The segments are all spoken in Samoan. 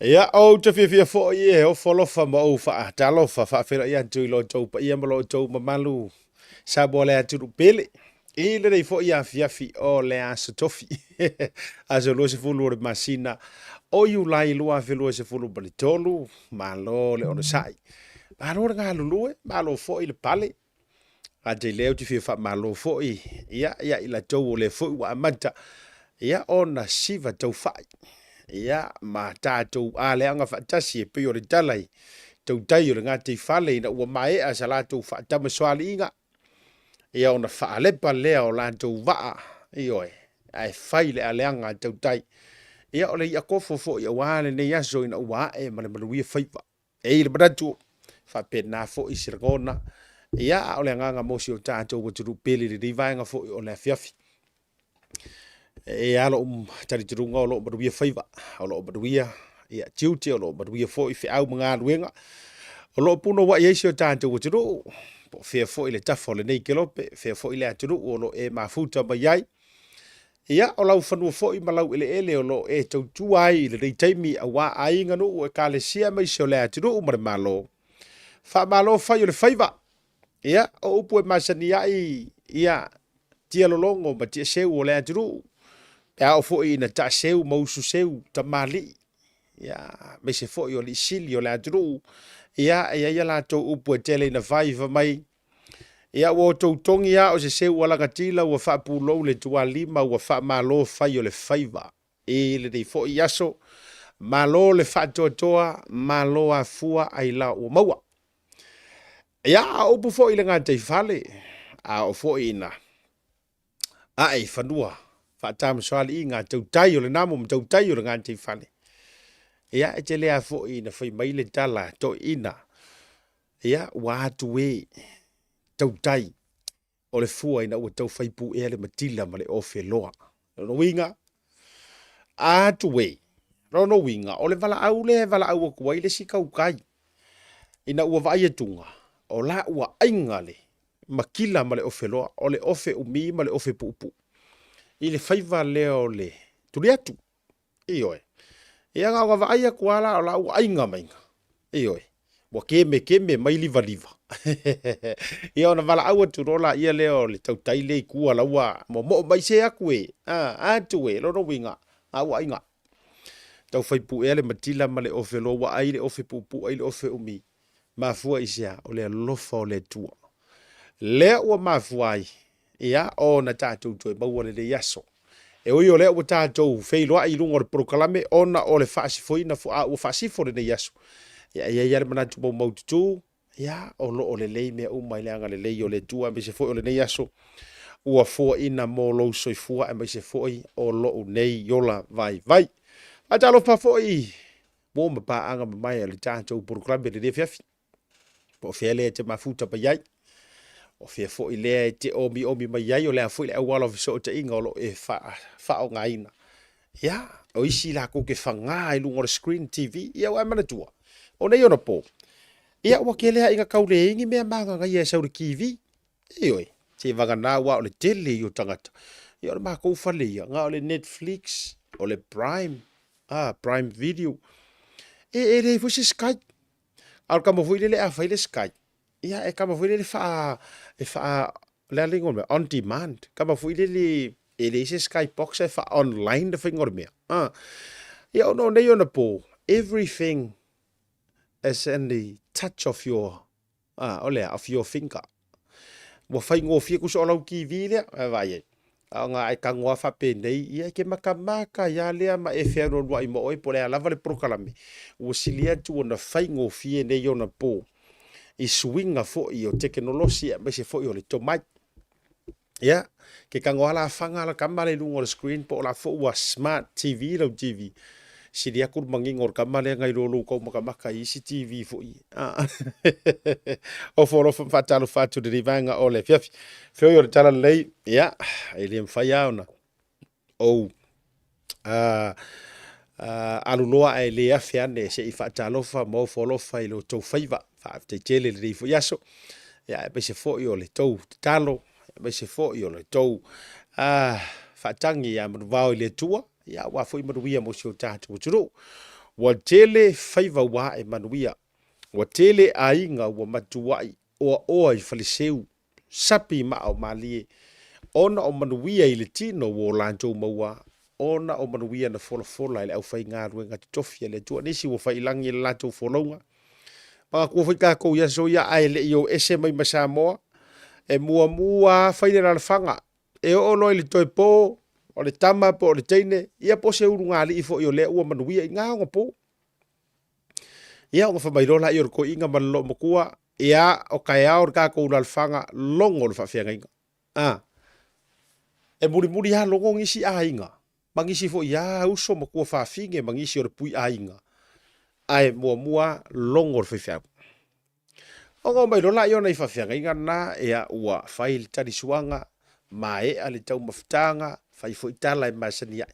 Ia, ou te fiafia foi e ofo alofa ma ou faatalofa faafeiloai atu i lo outou paia ma lo outou mamalu Samoa le atunuu pele. I lenei foi afiafi o le aso tofi, aso 20 o le masina o Iulai 2023, malo le onosai, malo le galulue, malo foi le pale. Ata i lea ou te fia faamalo foi ia ia i latou o lea foi ua amata ia ona siva taufai ia ma tatou aleaga faatasi e pei o le tala i tautai o le gataifale ina ua maea sa latou faatamasoaliiga ia ona faalepa lea o latou vaa, ioe, ae fai le aleaga a tautai. Ia o le i'a kofo foi aua lenei aso ina ua ae ma le manuia faiva. E i ai le manatu, faapena foi se lagona, ia, a o le agaga mo si o tatou atunuu pele i lenei vaega foi o le afiafi. E i ai lou talitonuga o lo o manuia faiva, o lo o manuia ia tiute, o lo o manuia foi feau ma galuega, o lo o punouai ai si o tatou atunuu, po o fea foi le tafa o lenei kelope, fea foi le atunuu o lo o e mafuta mai ai. Ia, o lau fanua foi ma lau eleele o lo o e tautua ai i lenei taimi aua aiga, nuu, ekalesia aemaise o le atunuu ma le Malo. Faamalo fai o le faiva. Ia, o upu e masani ai, ia, tialologo ma tiaseu o le atunuu, pe a oo foi ina taaseu ma ususeu tamalii, ia, aemaise foi o alii sili o le atunuu, ia, e i ai a latou upu e tele ina fai, fai mai, Ia ua outou togi lava o se seu ua lagatila ua faapulou le tualima ua faamalo fai o le faiva i lenei foi aso. Malo le faatoatoa, malo afua ailao ua maua. Ia, a o upu foi i le gataifale, a oo foi ina ae i fanua faatamasoaliiga a tautai o le namo ma tautai o le gataifale, ia, e tele lava foi ina fai mai le tala a toeaiina, Ia, ua atu e tautai o le fua ina ua tau fai puea le matila ma le ofeloa. Lona uiga, a atu e, lona uiga, o le valaau lea e valaau atu ai le isi tautai ina ua vaai atuga, o la ua aiga le matila ma le ofeloa, o le ofe umi ma le ofe puupuu i le faiva lea o le tuli atu. Ioe. Ia na ona vaai atu lava la o la ua aiga maiga. Ioe. Ua kemekeme mai livaliva. Ia ona valaau atu loa laia lea o le tautai lea i tua la ua momoo mai se atu e, a, atu e, lona uiga, a ua aiga. Tau fai puea le matila ma le ofe loa ua ai le ofe puupuu ai le ofe umi. Mafua i se a? O le alofa o le Atua. Lea ua mafua ai, ia, ona tatou toe maua lenei aso. E ui o lea ua tatou feiloai i luga o le polokalame ona o le faasifoina fo, a ua faasifo lenei aso, ia, e i ai lava le manatu maumaututu, ia, o lo o lelei mea uma i le agalelei o le Atua aemaise foi o lenei aso ua foaina mo lou soifua aemaise foi o lou nei ola vaivai. Faatalofa foi mo ma paaga mamae a le tatou polokalame i lenei afiafi. Po o fea lea e te mafuta mai ai, o fea foi lea e te omiomi mai ai, o le a foi le auala o fesootaiga o lo o e faaaogaina. Ia, o isi latou te faga i luga o le screen TV, ia ua e manatua, o nei ona po, ia ua tele lava ina tau leai ni mea magagaia e sau i le TV. Ioe, seivagana aua o le tele ia o tagata. Ia o le matou fale ia, na o le Netflix, o le Prime, ah, Prime Video. E, e leai foi se Skype. A o le tama foi lele a fai le Skype, ia e tama foi lele faa, e faa, o le a le igoa o le mea, on demand. Tama foi lele e leai se Skype box ae faa online le faiga o le mea. Ah. Ia ona o nei ona po, everything is in the touch of your A, o le a? Of your finger. Ua faigofie tusa o lau TV lea, e vaai ai. A o ngā e tango lava faapenei, ia e te matamata ai lava lea ma e fealualuai ma oe po o le a lava le polokalame, ua sili atu ona faigofie nei ona po i suiga foi o tekenolosi aemaise foi o le tomai. Ia, ke tago lava la faga la tama lea i luga o le screen po o la foi ua smart TV lau TV. Sili atu le manino o le tama lea nai lo lou tau matamata i isi TV foi. Ah. Ofo alofa ma faatalofa atu i lenei vaega o le afiafi. Feoi o le tala lelei, ia, e le mafai lava ona ou alu loa ae le afe ane se i faatalofa ma ofo alofa i lo outou faiva. Faafetai tele i lenei foi aso, ia, aemaise foi o le tou tatalo, aemaise foi o le tou faatagi ia manuvao i le Atua, ia, aua foi manuia mo si o tatou atunuu. Ua tele faiva ua ae manuia. Ua tele aiga ua matuai oaoa i faleseu, sapi maa o malie, ona o manuia i le tino ua o latou maua, ona o manuia na folafola e le aufaigaluega totofi a le Atua. Nisi ua fai i lagi le latou folauga. Manatua foi tatou i aso ia ae le i o ese mai ma Samoa, e muamua lava fai le alalafaga, e oo loa i le toe po o le tama po o le teine, ia po o se ulugalii foi o lea ua manuia i na onapo. Ia ona fai mai loa lea o le toeaina ma le loomatua, ia o taeao le tatou alalafaga, logo le faafeagaiga. A, e mulimuli lava logo nisi aiga ma nisi foi a uso ma tuafafine ma nisi o le pui aiga, ae muamua lava logo le faifeau. Ona omai loa lea o nai faafeagaiga na, ia ua fai le talisuaga, maea le taumafataga, fai foi tala e masani ai.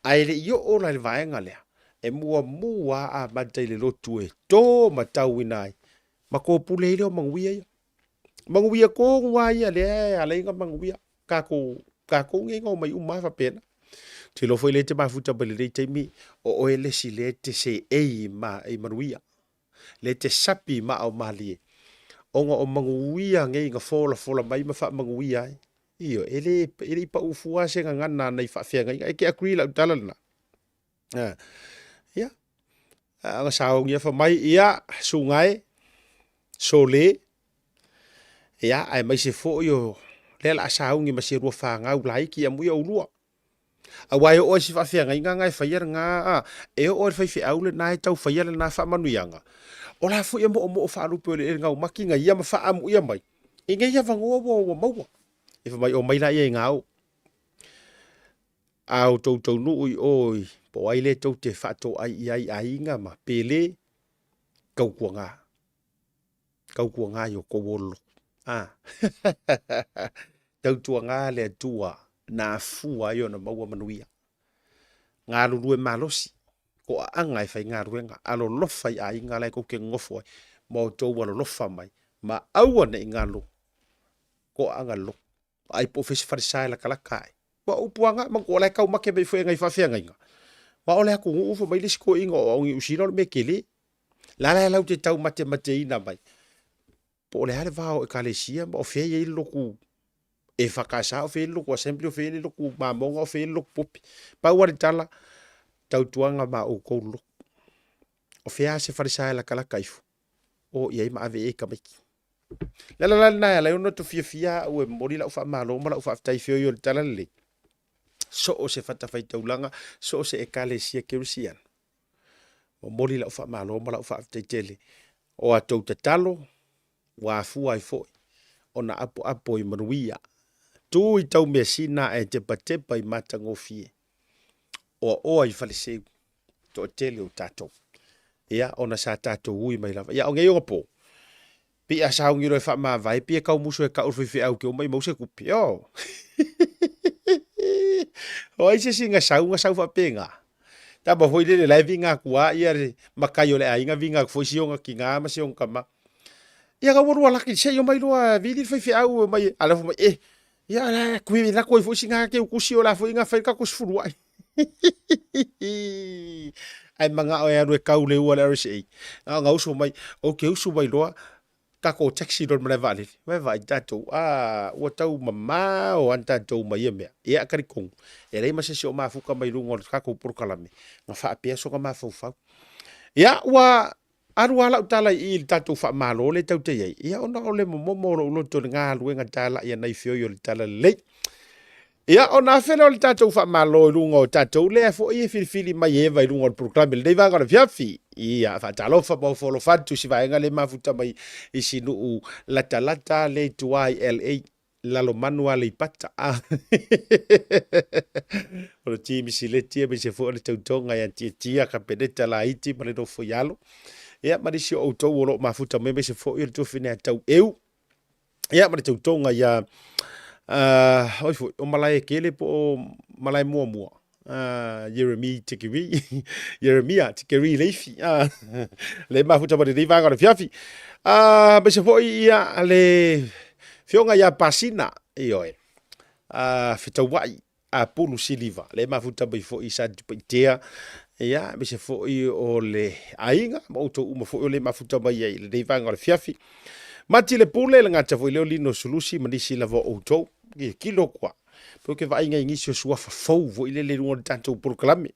Ae le i oo la i le vaega lea, e muamua lava amata i le lotu e to ma tauina ai, ma topule ai lea o manuia ia. Manuia tonu lava ia lea e ala ai ona manuia tatou, tatou nei na omai uma lava faapena. Ou te iloa foi o lea e te mafuta mai i lenei taimi, o oe le isi lea e te seei i manuia, lea e te sapi i maa o malie, ona o manuia nei na folafola mai ma faamanuia ai. Ioe, e le i pau fua se gagana a nai faafeagaiga. E te agree i lau tala lena? Ia, na sauni lava fai mai, ia, susuga e, sole, ia, aemaise foi o lea o le a sauni ma si a lua fanau laiti, amuia oulua. Aua e oo lava i isi faafeagaiga na e faia lena, a, e oo lava i le faifeau lena e tau faia lena faamanuiaga, o la foi e moomoo faalupe o le eleele gaumati na ia ma faaamuia mai i nei avanoa ua maua. Ia fai mai, omai laia e gao, a outou taunuu i o i po o ai lea tou te faatoai i ai i aiga ma pele, tautuana, tautuana i o outou ola lotu. A tautuana le Atua na afua ai ona maua manuia. Galulue malosi, toaaga e faigaluega, alolofa i aiga la e tou te nonofo ai ma outou alolofa mai ma aua ne i galo toaaga le lotu. Vaai po o fea se falesa e latalata ae. Aua o upu lava na, manatua o la e taumate mai foi e nai faafeagaiga, aua o le atunuu fai mai le isi toeaina o Niu Sila o le mea tele. O la la latou te taumatemateina mai po o le a le va o Ekalesia ma o fea e i ai le lotu EFKS, o fea e i ai le lotu Assembly, o fea e i ai le lotu Mamoga, o fea e i ai le lotu Popi. Pau lava le tala, tautuana ma outou le lotu. O fea lava se falesa e latalata ifo, o i ai ma ave i ai tamaiti. O le ala la lena e ala ai ona ou fiafia au e momoli lau faamalo ma lau faafetai i feoi o le Talalelei, so o se fatafaitaulaga, so o se Ekalesia Kerisiano, momoli lau faamalo ma lau faafetai tele. O a tou tatalo ua afua ai foi ona apoapo i manuia, tu i taumeasina ae tepatepa i matagofie, oaoa i faleseu, toatele o tatou. Ia, ona sa tatou ui mai lava. Ia, o nei ona po, pei a sauni loa e faamavae, pei e tau musu e tau i le faifeau te omai maua se tupe. O! O ai se isi na sau, na sau faapena? Tama foi lele la e viga atu lava ia le matai o le aiga, viga atu foi si ona tina ma si ona tama. Ia na ua lua laki se i omai loa vili le faifeau e omai, a la fai mai, eh, ia la kui la kui foi sina ke ukusi o la foi na fai ka ko sefulu ai. Ae manao e alu e kau le ua le RSA. Na ona usu mai, ou te usu mai loa, tatou taxi loa i le malae vaalele. Vaai vaai tatou, a, ua tau mamao lava tatou ma ia mea. Ia, talitonu, e leai ma se isi o mafuta mai luga o le tatou polokalame na faapea sona mafaufau. Ia, ua alu lava lau tala i i i le tatou faamalo lea tatou te i ai, ia ona o le momomo o lou loto i le galuega talai a nai feoi o le Talalelei. Ia, ona afe lea o le tatou faamalo i luga o tatou lea foi e filifili mai e Eva i luga o le polokalame i lenei vaega o le afiafi. Ia, faatalofa ma ofo alofa atu i si vaega lea e mafuta mai i si nuu latalata lea i tua i LA, Lalomanu Aleipata. O le Timmy Sileti aemaise foi o le tautoga ia Tiatia, Kapeneta Laiti ma le nofo i alo. Ia, ma nisi o outou o lo o mafuta mai aemaise foi o le tuafine a Taueu. Ia, ma le tautoga ia, oi foi, o Malaekele po o Malae Muamua. Jeremy Tikiri, Jeremia Tikiri Leifi, le mafuta mai lenei vaega o le afiafi. Aemaise foi ia le afioga ia Pasina, ioe, Fetauai Apulu Siliva, le mafuta mai foi i Satupaitea. Ia, aemaise foi o le aiga ma outou uma foi o le mafuta mai ai i lenei vaega o le afiafi. Mati le Pule, le gata foi lea o Lino Sulusi ma nisi lava o outou. Ia, kilo kua. Pe ke vaaiga i nisi o suafa fou foi lele i luga o le tatou polokalame.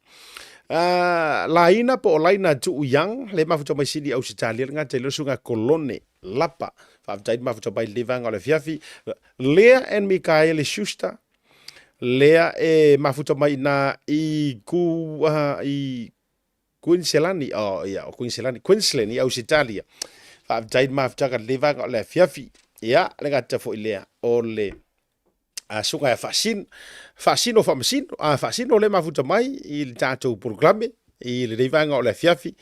Laina po o Laina Tuu Young, le mafuta mai Sini Ausetalia, le gata i lea o susuga Kolone Lapa. Faafetai le mafuta mai i lenei vaega o le afiafi. Lea and Mikaele Schuster, lea e mafuta mai ina i ku, i Queensland, oh, ia, o Queensland, Queensland i Ausetalia. Faafetai le mafutaga i lenei vaega o le afiafi. Ia, le gata foi lea o le susuga ia Faasino, Faasino Faamasino, a Faasino le mafuta mai i le tatou polokalame i lenei vaega o le afiafi.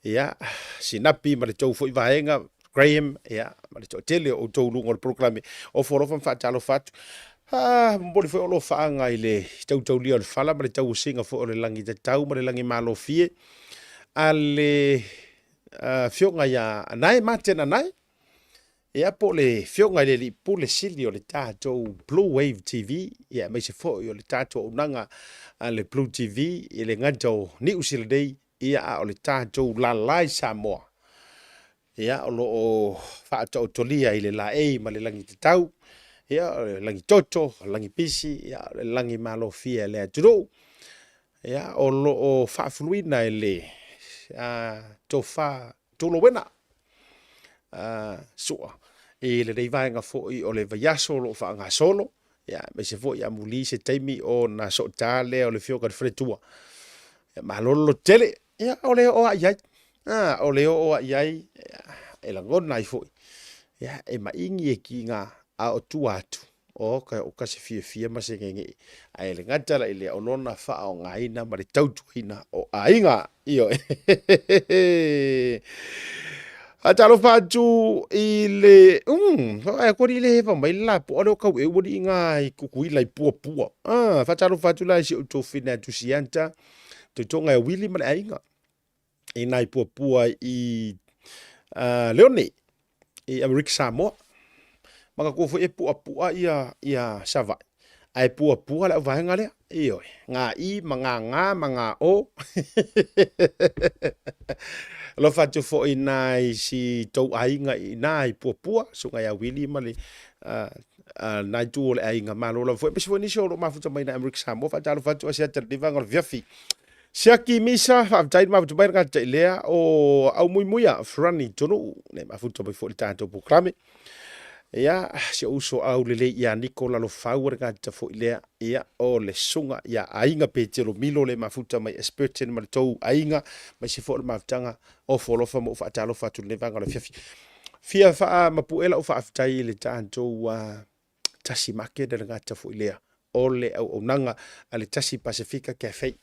Ia, Sinapi ma le tou foi vaega, Graham, ia, ma le toatele o outou luga o le polokalame. Ofo alofa ma faatalofa atu. A, momoli foi o alofaaga i le tautaulia o le fala ma le tauosiga foi o le lagi tatau ma le lagi malofie a le afioga ia Anae, Martin Anae, ia po o le afioga i le Alii Pule Sili o le tatou Blue Wave TV, ia aemaise foi o le tatou auaunaga a le Blue TV i le gata o Niu Sila nei, ia a o le tatou lala i Samoa. Ia, o lo o faataotolia i le laei ma le lagi tatau, ia, o le lagi toto, o le lagi pisi, ia, o le lagi malofie a le atunuu. Ia, o lo o faafuluina e le tofa Tulowena Sua i lenei vaega foi o le vaiaso o lo o faagasolo, ia, aemaise foi amuli se taimi ona soota lea o le Afioga i le Faletua. Ia, malo le lototele. Ia, o le oo lava i ai, a, o le oo lava i ai, e lagona ai foi, ia, e maigi e kiga, a o tua atu, oka, o ka se fiafia ma se geegee. Ae le gata la i lea, o lona faaaogaina ma le tautuaina o aiga. Ioe. Faatalofa atu i le ae ko le hewa mai le lapoa lea o kau e ua ni ngā i Kukuila i Puapua. Ah, faatalofa atu la i si outou whina atu sianta. Toitoga e Wili ma le aiga i nai puapua i Leone i Amerika Samoa. Manatua foi e puapua ia, ia Savaii, ae puapua le auvaega lea. Ioe, ngā i ma ngā ngā ma ngā o. Alofa atu foi nai si tou aiga i nai puapua, susuga ia Wili ma le nai tu o le aiga malo lava foi. Aemaise foi nisi o lo o mafuta mai nai Amerika Samoa, faatalofa atu Asiata i lenei vaega o le afiafi. Siaki Misa, faafetai le mafuta mai le gatatai lea o Aumuimuia Ferani Tonuu, le mafuta mai foi le tatou polokalame. Ia, si ou uso aulelei ia Niko Lalofau le gata foi lea, ia, o le susuga ia Aiga Petelo Milo le mafuta mai Esperton ma le tou aiga, aemaise foi o le mafutaga ofo alofa ma ou faatalofa atu i lenei vaega o le afiafi. Fia faamapu'e lau faafetai i le tatou Tasi Market le gata foi lea o le auaunaga a le Tasi Pasefika Cafe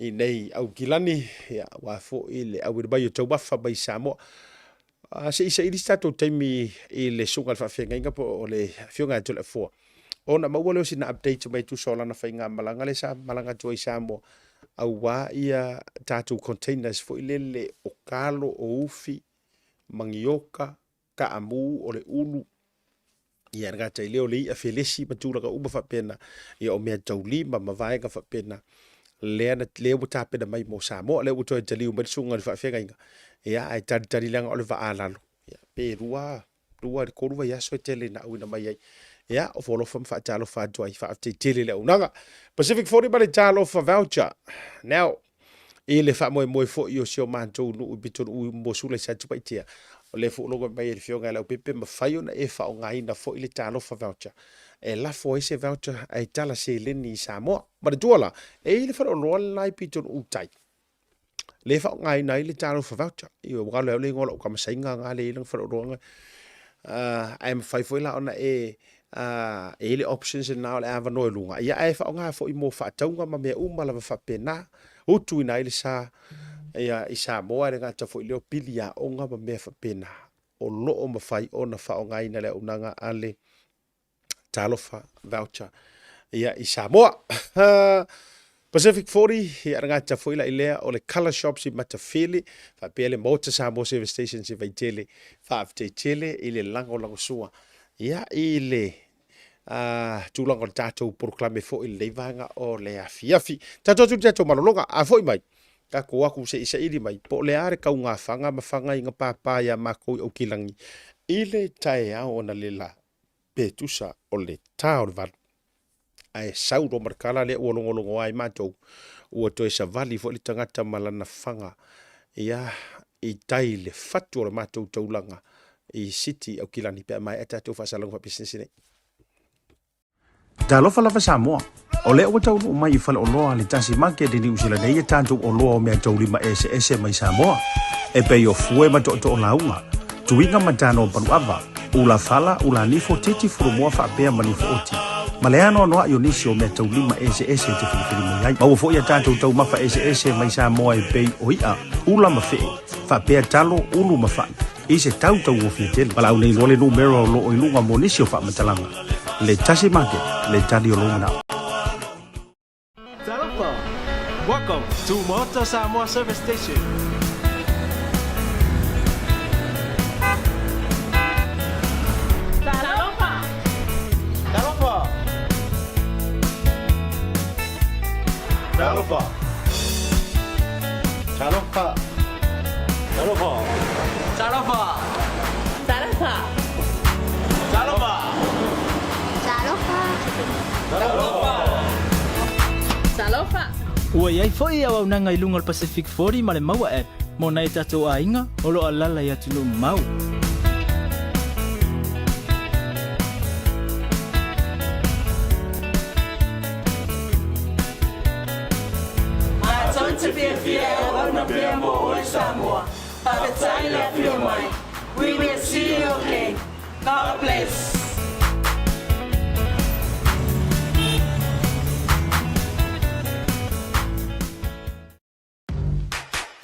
i nei Aukilani, ia, aua foi le auina mai o taumafa mai Samoa. Se i saili se tatou taimi i le susuga i le faafeagaiga po o le Afioga ia Toleafoa ona maua lea o sina update mai tusa o lana faigamalaga lea sa malaga atu ai i Samoa aua ia tatou containers foi lele o kalo, o ufi, manioka, kaamu, o le ulu, ia le gata i lea o le i'a felesi ma tulaga uma faapena, ia o mea taulima ma vaega faapena, lea, na, lea ua tapena mai mo Samoa, lea ua toe taliu mai le susuga i le faafeagaiga, ia ae talitali leaga o le vaa lalo, ia, pe lua, lua i le tolu vaiaso e tele ina auina mai ai. Ia, ofo alofa ma faatalofa atu ai, faafetai tele i le auaunaga. Pacific 40 ma le Talofa Voucher. Now, i le faamoemoe foi o si o matou nuu i pitonuu mo Sula i Satupaitea, o lea foi ua logo mai e le Afioga ia Leaupepe, mafai ona e faaaogaina foi le Talofa Voucher e lafo ai se voucher ae tala seleni i Samoa. Manatua la, e i ai le faleoloa lena i pitonuu tai, lea e faaaogaina ai le Talofa Voucher. Ioe, ua galo ai le igoa o lau tamasaiga na lea e i ai lana faleoloa na. Ae mafai foi la ona e e i ai le options lena o le avanoa i luga, ia ae faaaoga foi mo faatauga ma mea uma lava faapena, utuina ai le sa ia i Samoa, e le gata foi i lea o pili aoga ma mea faapena o lo o mafai ona faaaogaina le auaunaga a le Talofa Voucher ia i Samoa. Pacific 40, ia le gata foi la i lea o le Colour Shops i Matafele, faapea le Maota Samoa Service Stations i Vaitele, faafetai tele i le lagolagosua ia i le tulaga o le tatou polokalame foi i lenei vaega o le afiafi. Tatou atu i le tatou malologa, a foi mai. Tatou o atu se i saili mai po o le a le taugafaga ma faga i papa ia matou i Aukilagi i le taeao analeila pe tusa o le ta o le 8. Ae sau loa ma le tala lea ua logologoa ai matou, ua toe savali foi le tagata ma lana faga ia i tai i le fatu o le matou taulaga i City i Aukilani pe a maea tatou faasalalauga faapisinisi nei. Talofa lava Samoa! O lea ua taunuu mai i faleoloa a le Tasi Market i Niu Sila nei a tatou oloa o meataulima eseese mai Samoa, e pei o fue ma tootoo lauga, tuiga ma tano paluava, ula fala, ula nifo, titi fulumoa faapea ma nifo oti, ma le anoanoai o nisi o meataulima eseese e te filifili mai ai. Maua foi a tatou taumafa eseese mai Samoa e pei o i'a, ula ma fe'e, faapea talo, ulu ma fa'i, i se tau taugofie tele. Valaau nei loa le numera o lo o i luga mo nisi o faamatalaga. Le Tasi Market, le tali o lou manao. Talofa! Welcome to Maota Samoa Service Station. Talofa! Talofa! Talofa! Talofa! Talofa! Talofa! Talofa! Talofa! Talofa! Talofa! Talofa! Ua i ai foi auaunaga i luga o le Pacific 40 ma le Maua App mo nai o tatou aiga o lo o alaala i atunuu mamao. Matou te fiafia e auauna pea mo oe Samoa. Faafetai le afio mai. We will see you again. God bless.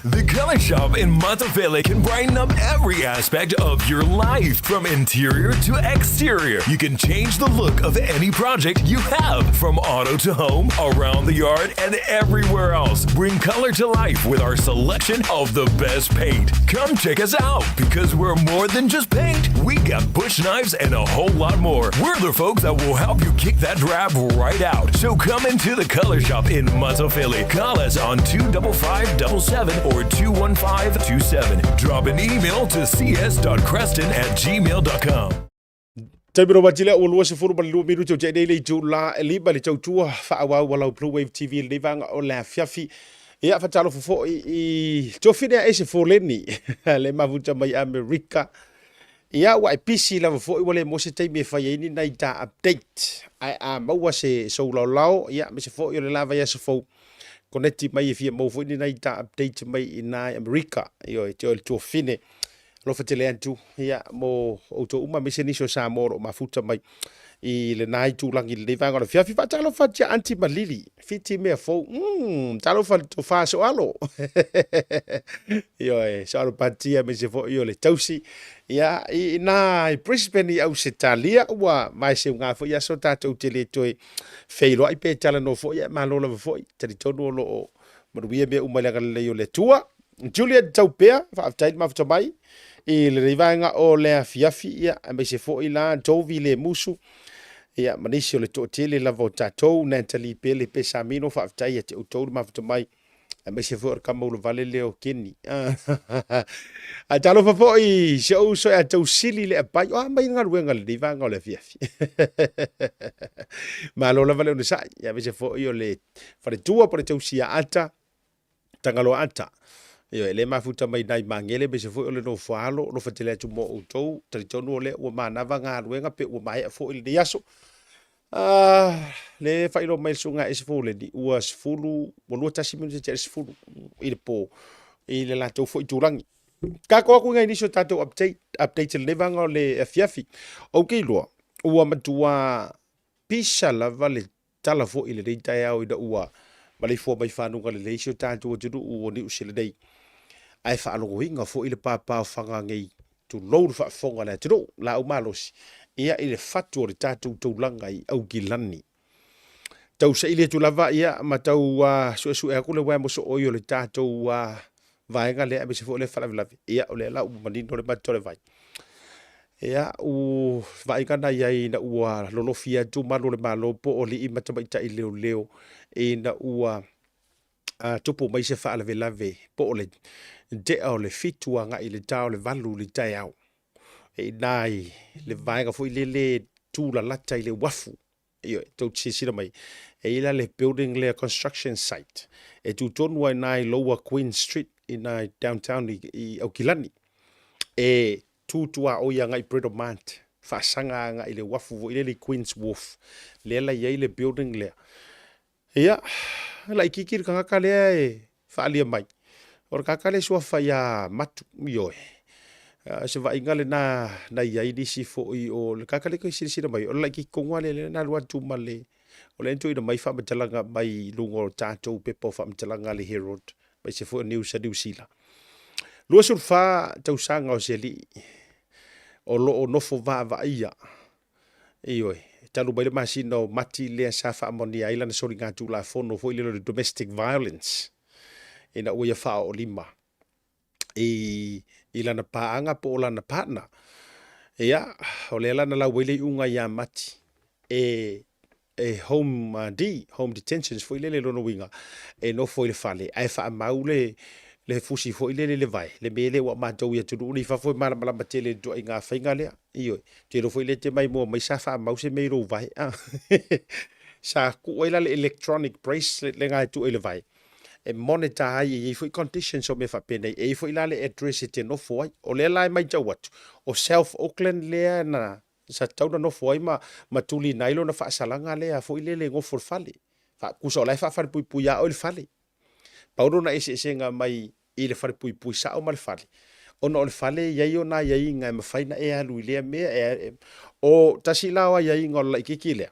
The Color Shop in Matafele can brighten up every aspect of your life, from interior to exterior. You can change the look of any project you have, from auto to home, around the yard, and everywhere else. Bring color to life with our selection of the best paint. Come check us out because we're more than just paint. We got bush knives and a whole lot more. We're the folks that will help you kick that drab right out. So come into the Color Shop in Matafele. Call us on 25577 or 21527. Drop an email to cs.creston@gmail.com. Taimi ro matile ua 22 minuti o te nei le itula e 5 le tautua faaauau a lau Blue Wave TV i lenei vaega o le afiafi. Ia, faatalofa foi i Tofine a ese Foleni, le mafuta mai Amerika. Ia, ua e pisi lava foi, ua le maua se taimi e fai ai ni nai ta update. Ae a maua se sou laolao, ia, aemaise foi o le la vaiaso fou, koneti mai e fia maua foi ni nai ta update mai i na i Amerika. Ioe, te oe le tuafine. Alofa tele atu, ia, mo outou uma, aemaise nisi o Samoa o lo o mafuta mai i lena itulagi i lenei vaega o le afiafi. Faatalofa atu ia Aunty Malili, Fiti mea fou, talofa i le tofa soalo. Ioe, soalo patia aemaise foi o le tausi. Ia, i ina i Brisbane i Ausetalia, ua vaeseuga foi aso tatou te le toe feiloai pe talanoa foi, ae malo lava foi. Talitonu o lo o manuia mea uma i le agalelei o le Atua. Juliet Taupea, faafetai le mafuta mai i lenei vaega o le afiafi, ia, aemaise foi la Tovi le Musu, ia, ma nisi o le toatele lava o tatou, Natalie Pele Pesamino, faafetai ia te outou le mafuta mai, aemaise foi o le tama ulavale lea o Kenny. Ae talofa foi i si ou uso ia Tausili le Apai, o a mai le galuega i lenei vaega o le afiafi. Malo lava le onosai, ia, aemaise foi o le faletua po o le tausi ia Ata, Tagaloa Ata. Ioe, e le mafuta mai nai Magele aemaise foi o le Nofoaalo, alofa tele atu mo outou, talitonu o lea ua manava galuega pe ua maea foi lenei aso. Ah, le faailoa mai le susuga ia Ese Foleni, ua 10, ua 21 minute tea le 10 i le po i le latou foi itulagi. Tatou atu i nai nisi o tatou update, update i lenei vaega o le afiafi. Ou te iloa, ua matua pisa lava le tala foi i lenei taeao ina ua maleifua mai fanuga lelei si o tatou atunuu o Niu Sila nei, ae faalogoina foi le pāpāofaga nei, tulou le faafofoga a le atunuu, laau malosi, ia i le fatu o le tatou taulaga i Aukilani. Tau saili atu lava ia ma tau suesue atu le uaea mosooi o le tatou vaega lea aemaise foi o lea faalavelave, ia o lea la ua manino le mata o le vai. Ia, u vaaiga na i ai ina ua lolofi atu malu o le Malo po o alii ma tamaitai leoleo ina ua A tupu mai se faalavelave po o le tea o le 7 agai i le ta o le 8 i le taeao, e i ina i le vaega foi lele e tulalata i le uafu. Ioe, tou te silasila mai, e i ai la le building lea construction site e tu tonu lava i ina i Lower Queen Street i ina i downtown i Aukilani. E tu tuaoi agai i Britomart, faasaga agai i le uafu foi lele i Queen's Wharf, lea la e i ai le building lea. Ia, e laitiiti le tagata lea e faaalia mai, o le tagata lea e suafa ia Matu, ioe. O se vaaiga lena na i ai nisi foi o le tagata lea e toe silasila mai, o le laitiiti tonu lava lea lea na alu atu ma le, o lea na tuuina mai faamatalaga mai luga o tatou pepa o faamatalaga a le Herald, aemaise foi o news a Niu Sila. 24 tausaga o se alii o lo o nofo vaavaaia. Ioe, talu mai le masina o Mati lea sa faamaonia ai lana soligatulafono foi lele o le domestic violence ina ua ia faaoolima i, i lana paaga po o lana partner. Ia, o lea la na lau ai le iuga ia Mati e e home D, home detentions foi lele lona uiga e nofo i le fale ae faamau le le fusi foi lele i le vae, le mea lea ua matou i atunuu nei i fafo e malamalama tele i le ituaiga faiga lea. Ioe, ou te iloa foi lea e te maimoa mai sa faamau se mea i lou vae. Sa tuu ai la le electronic bracelet lena e tuu i le vae e monitor ai, e i ai foi conditions o mea faapenei, e i ai foi la le address e te nofo ai. O lea la e matau atu, o South Auckland lea na sa tatau ona nofo ai ma ma tuliina ai lona faasalaga lea foi lele e nofo i le fale. Fa, tusa o la e faafalepuipui lava oe i le fale. Pau lona eseesega mai i le falepuipui sao ma le fale, ona o le fale e i ai ona aiaiga e mafai ona e alu i lea mea. E, o tasi la o aiaiga o le laitiiti lea,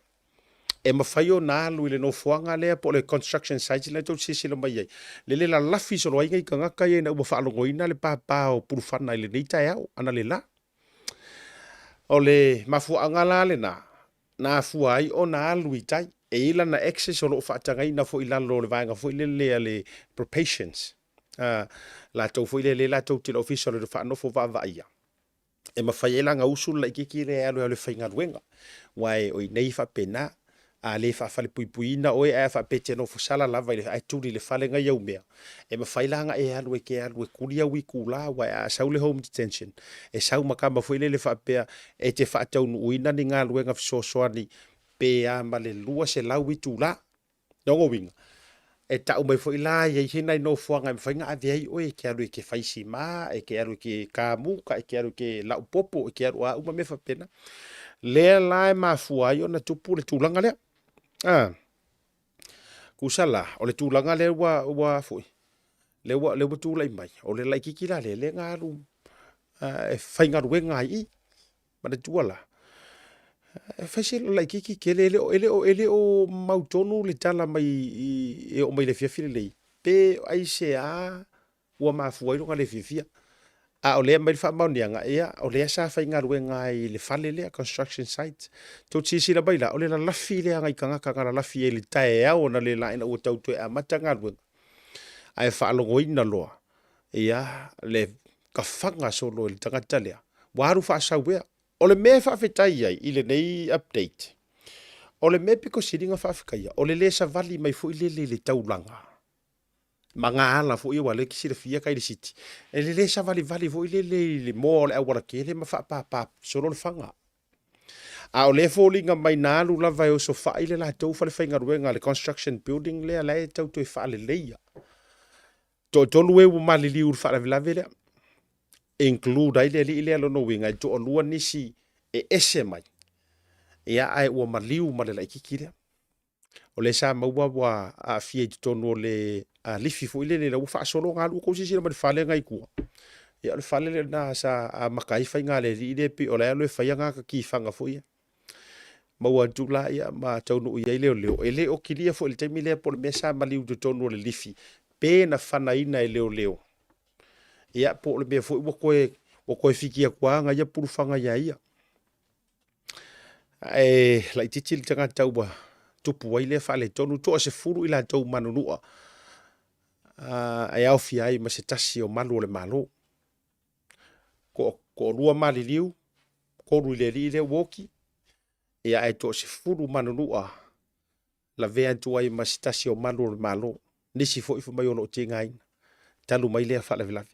e mafai ona alu i le nofoaga lea po o le construction site lea tou te silasila mai ai, lele lalafi solo ai nai tagata ia ina ua faalogoina le papa o Pulufana i lenei taeao analeila. O le mafuaaga la lena na afua ai ona alu i tai. E i ai lana access o lo o faatagaina foi i lalo o le vaega foi lele a le probations, a latou foi lea latou te i le ofisa o le faanofo vaavaaia, e mafai ai la ona usu le laitiiti lea e alu e alu e faigaluega, aua o i inei e faapena. A le faafalepuipuiina oe ae a faapea e te nofo sala lava i le, ae tuli i le fale nai au mea, e mafai la ona e alu e te alu e kuli au itula, aua a sau le home detention, e sau ma tama foi lele faapea e te faataunuuina ni galuega fesoasoani pe a ma le 200 itula. Lona uiga, e tau mai foi la e i ai se nai nofoaga e mafai ona ave ai oe e te alu e te fai sima, e te alu e te kamuta, e te alu e te laupopo, e te alu a uma mea faapena. Lea la e mafua ai ona tupu le tulaga lea. A, tusa la, o le tulaga lea ua, ua foi, lea ua, lea ua tulai mai, o le laitiiti la lea, lea na alu e faigaluega ai i i. Manatua la, e fai se laitiiti tele, e le o, e le o, e le o mautonu le tala mai e oo mai le afiafi lenei, pe aisea ua mafua ai lona le fiafia. A o lea e aumai le faamaoniaga, ia, o lea sa faigaluega ai i le fale lea, construction site. Tou te silasila mai la, o le lalafi lea a nai tagata na lalafi ai i le taeao analeila ina ua tau toe amata galuega, ae faalogoina loa, ia, le tafaga solo e le tagata lea, ua alu faasau ea. O le mea e faafetai ai i lenei update, o le mea pito sili ona faafetaia, o le le savali mai foi lele i le taulaga, ma gaala foi aua o lea e te silafia tai i le city, e le le savalivali foi lele i le moa o le aualatele ma faapapa solo le faga. A o lea e foliga mai na alu lava e osofai le latou falefaigaluega, le construction building lea la e tau toe faaleleia. Toatolu e ua maliliu i le faalavelave lea, include ai le alii lea, lona uiga e toalua nisi e ese mai, ia ae ua maliu ma le laitiiti lea. O lea sa maua ua aafia i totonu o le lifi foi lele, la ua faasolo ona alu. Ua tou silasila mai i le fale lena i tua, ia o le fale lena sa amata ai faiga a le alii lea, pei o la e alu e fai ana ata tifaga foi ia. Maua atu la ia ma taunuu i ai leoleo. E le o kilia foi i le taimi lea po o le mea sa maliu i totonu o le lifi pe na fanaina e leoleo, ia po o le mea foi ua toe, ua toe fiki atu lava ana ia pulufaga ia ia. Ae laitiiti le tagata ua tupu ai lea faaletonu, toa 10 i latou manunua e aofia ai ma se tasi o malu o le Malo. Toalua maliliu, 3 i le alii lea ua oti, ia ae toa 10 manunua lavea atu ai ma se tasi o malu o le Malo. Nisi foi fai mai o lo o tigaina talu mai lea faalavelave.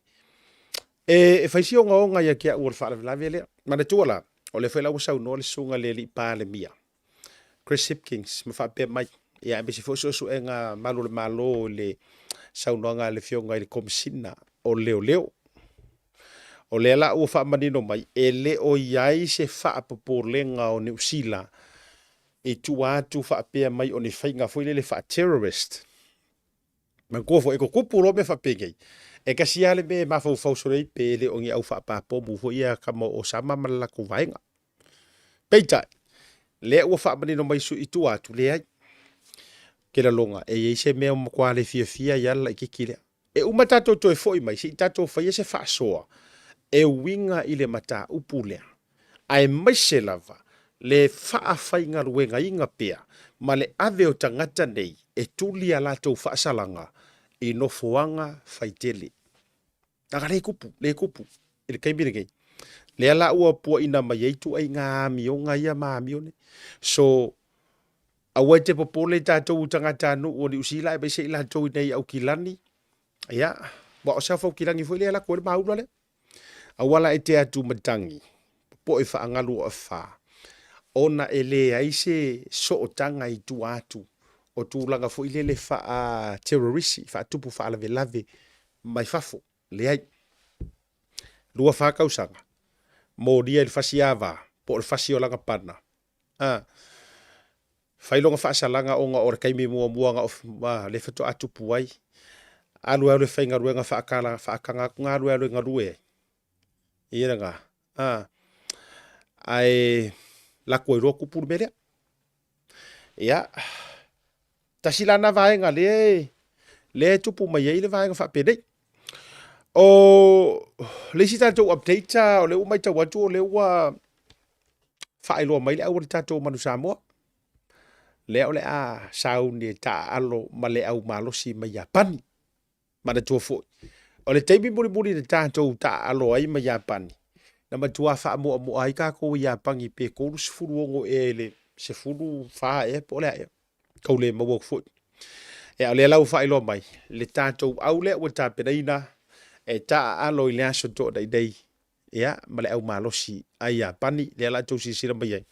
E fai si ogaoga ia te au o le faalavelave lea. Manatua la, o lea foi la ua saunoa le susuga i le alii Palemia, Chris Hipkins, ma faapea mai, ia aemaise foi o suesuega a malu o le Malo i le saunoaga a le Afioga i le Komesina o Leoleo. O lea la ua faamanino mai, e le o i ai se faapopolega o Niu Sila i tua atu faapea mai o ni faiga foi lele faa-terrorist. Manatua foi, e tutupu loa mea faapenei, e tasi lava le mea e mafaufau solo ai pe le o ni au faapapomu foi ia a tama o Osama ma le latou vaega. Peitai, lea ua faamanino mai sui i tua atu, leai. Ou te lagona e i ai se mea ua matua le fiafia ai lava le laitiiti lea. E uma tatou toe foi mai se i tatou faia se faasoa e uiga i le mataupu lea, aemaise lava le faafaigaluegaina pea ma le ave o tagata nei e tuli a latou faasalaga i nofoaga faitele. Leaga le tupu, le tupu i le taimi lenei. Lea la ua puaina mai ai ituaiga amioga ia ma amio nei. So, aua e te popole tatou tagatanuu o Niu Sila aemaise i latou i nei Aukilani, ia, aua o se Aukilani foi lea e alu atu ai le maula lea. Aua la e te atu matagi, popoe faagalu o afa, ona e leai se sootaga i tua atu o tulaga foi lele faa-terrorisi, faatupu faalavelave mai fafo. Leai. 24 tausaga, molia i le fasi ava, po o le fasi o lana pana. A. Fai lona faasalaga ona o le taimi muamua na o lea faatoa tupu ai, alu alu e faigaluega faatala faataga atu na alu alu e galue ai. Ia lena. A. Ae latu ai loa tupu le mea lea. Ia, tasi la na vaega lea e, lea e tupu mai ai le vaega faapenei. O le isi tatou update, o lea ua matau atu o lea ua faailoa mai le au a le tatou Manu Samoa, lea o le a sauni e taaalo ma le au malosi mai Iapani. Manatua foi, o le taimi mulimuli na tatou taaalo ai ma Iapani, na matua faamoamoa ai tatou i Iapani pe 36 ea i le 14 ea po o le a ea. Tau le maua atu foi. Ia, o lea la ua faailoa mai le tatou au lea ua tapenaina e taaalo i le Aso Toonai nei ia, ma le au malosi a Iapani, lea la outou silasila mai ai.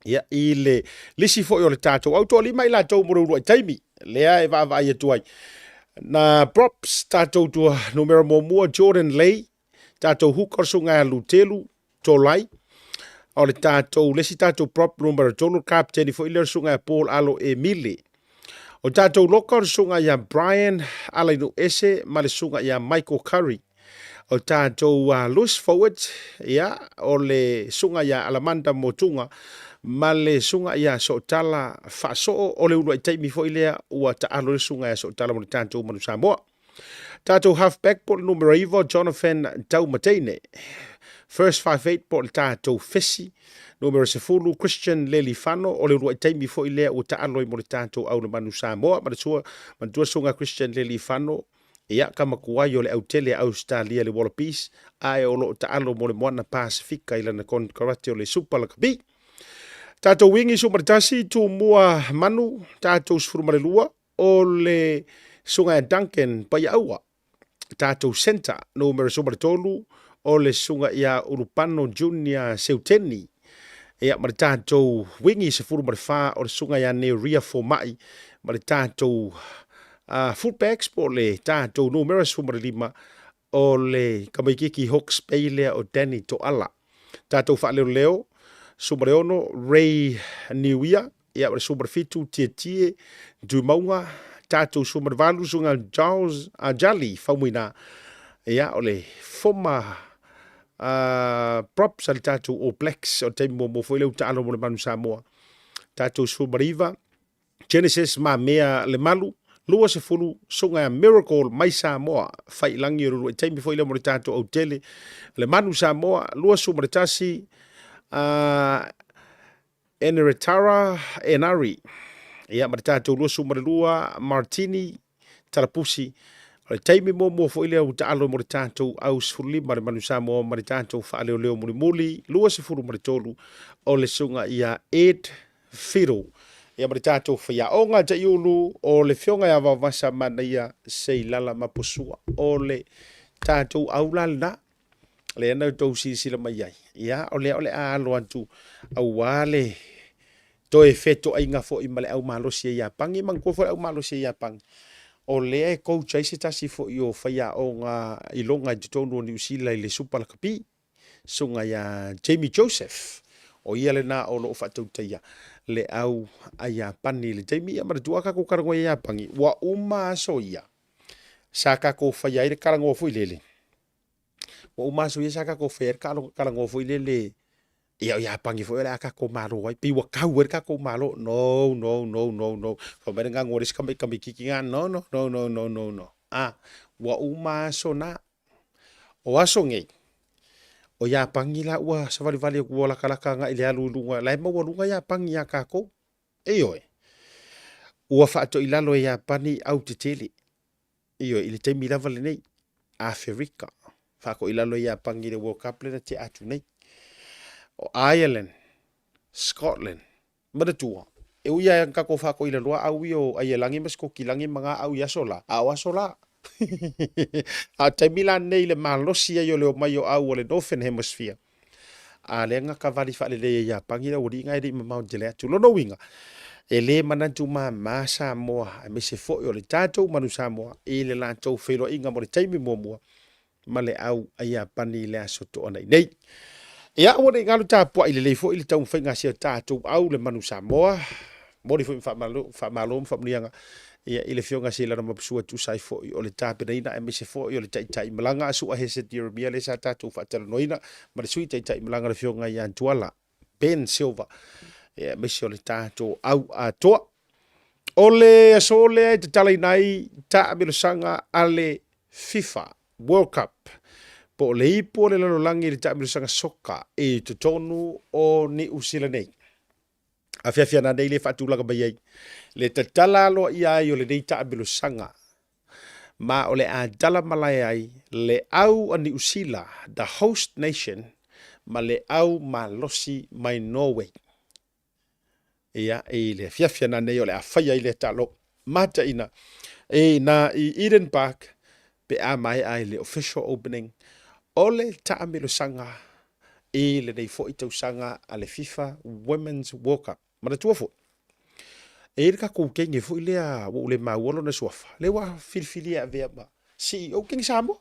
Ia, i le lisi foi o le tatou au, toalima i latou mo le uluai taimi, lea e vaavaai atu ai. Na props tatou tua numera muamua Jordan Lay, tatou hooker o le susuga ia Lutelu Tolai, o le tatou, le isi tatou prop numera 3, le kapeteni foi lea o le susuga ia Paul Alo Emile. O tatou loka o le susuga ia Brian Alainuuese ma le susuga ia Michael Curry. O tatou loose forward, ia, o le susuga ia Alamanda Motuga ma le susuga ia Sootala Faasoo, o le uluai taimi foi lea ua taalo ai le susuga ia Sootala mo le tatou Manu Samoa. Tatou half back po o le numera 9 Jonathan Taumateine. First 5'8 po o le tatou fesi numera 10 Christian Lelifano, o le uluai taimi foi lea ua taalo ai mo le tatou au le Manu Samoa. Manatua, manatua susuga Christian Lelifano, ia, ka makuai o le autele a Ausetalia le Wallabies, ae o lo o taalo mo le Moana Pasefika i lana konekarate o le Super Lakapi. Tatou wingi 11, Tumua Manu, tatou 12, o le Susuga ia Duncan Paiaaua, tatou centre numera 13, o le Susuga ia Ulupano Junior Seuteni, ia ma le tatou wingi 14, o le Susuga ia Neria Fomai, ma le tatou fullbacks po o le tatou numera 15, o le tamaitiiti Hawke's Bay lea o Danny Toala. Tatou faaleoleo, 16, Ray Niuia, ia ma le 17, Tietie Tumauga, tatou 18, Susuga Giles Jali Faumuina, ia o le former props a le tatou All Blacks, o le taimi muamua foi lea ua taalo mo le Manu Samoa. Tatou 19, Genesis Mamea Lemalu, 20, Susuga ia Miracle mai Samoa, Faiilagi o le uluai taimi foi lea mo le tatou autele, le Manu Samoa, 21, Eneretara Enari, ia ma le tatou 22, Martini Talapusi, o le taimi muamua foi lea ua taalo mo le tatou au 15 le Manu Samoa ma le tatou faaleoleo mulimuli, 23, o le susuga ia Ed Fiddle. Ia ma le tatou faiaoga Taiulu o le Afioga ia Vaovasa Manaia Seilala Mapusua. O le tatou au la lena lea na outou silasila mai ai. Ia, o lea o le a alo atu aua le toe fetoaiga foi ma le au malosi a Iapani. Manatua foi le au malosi a Iapani, o lea e coach ai se tasi foi o faiaoga iloga i totonu o Niu Sila i le Supa Lakapi, susuga ia Jamie Joseph. O ia lena o lo o faatautaia le au a Iapani i le taimi. Ia manatua a tatou talanoa ia Iapani, ua uma aso ia sa tatou faia ai le talanoa foi lele. Ua uma aso ia sa tatou faia ai le talanoa foi lele, ia o Iapani foi o le a tatou malo ai, pei ua tau ai le tatou Malo. No, no, no, no, no. Fai mai le ganu a le isi tamaitiki na, no, no, no, no, no, no, no. A, ua uma aso na. O aso nei, o Iapani la ua savalivali atu ua latalata agai i le alu i luga, la e maualuga Iapani ia tatou. Ioe, ua faatoilalo e Iapani au tetele. Ioe, i le taimi lava lenei, Aferika, faatoilalo e Iapani i le World Cup lea na tea atu nei. O Ireland, Scotland, manatua, e ui lava ina tatou faatoilaloa au ia o Aielagi ma Sikotilagi ma na au i aso la, a o aso la. A o taimi la nei i le malosi ai o le omai o au o le Northern Hemisphere, a lea na kavali faalelei e Iapani le aualii na e le i mamao tele atu. Lona uiga, e le manatu mama Samoa, aemaise foi o le tatou manu Samoa i le latou feiloaiga mo le taimi muamua ma le au a Iapani i le aso Toonai nei. Ia, ua ne i galo tapuai lelei foi le taumafaiga a si a tatou au le manu Samoa. Momoli foi ma faamalo ma faamanuiaga ia i le Afioga Seilana Mapusua e tusa ai foi o le tapenaina aemaise foi o le taitai malaga a Su'a Hesed Ieremia lea sa tatou faatalanoaina ma le Sui Taitai Malaga le Afioga ia Tuala Ben Silva ia aemaise o le tatou au atoa. O le aso lea e tatalaina ai taamilosaga a le FIFA World Cup po o le ipu o le lalolagi i le taamilosaga soka i totonu o Niu Sila nei. Afiafi ana nei le faatulaga mai ai le tatala aloaia ai o lenei taamilosaga ma o le a tala malae ai le au a Niu Sila, the host nation, ma le au malosi mai Norway. Ia, i le afiafi ana nei o le a faia ai lea taalo mataina i na i Eden Park pe a maea ai le official opening o le taamilosaga i lenei foi tausaga a le FIFA Women's World Cup. Manatua foi, e i ai le tatou teine foi lea ua ou le maua lona suafa, lea ua filifilia e avea ma CEO Kini Samoa.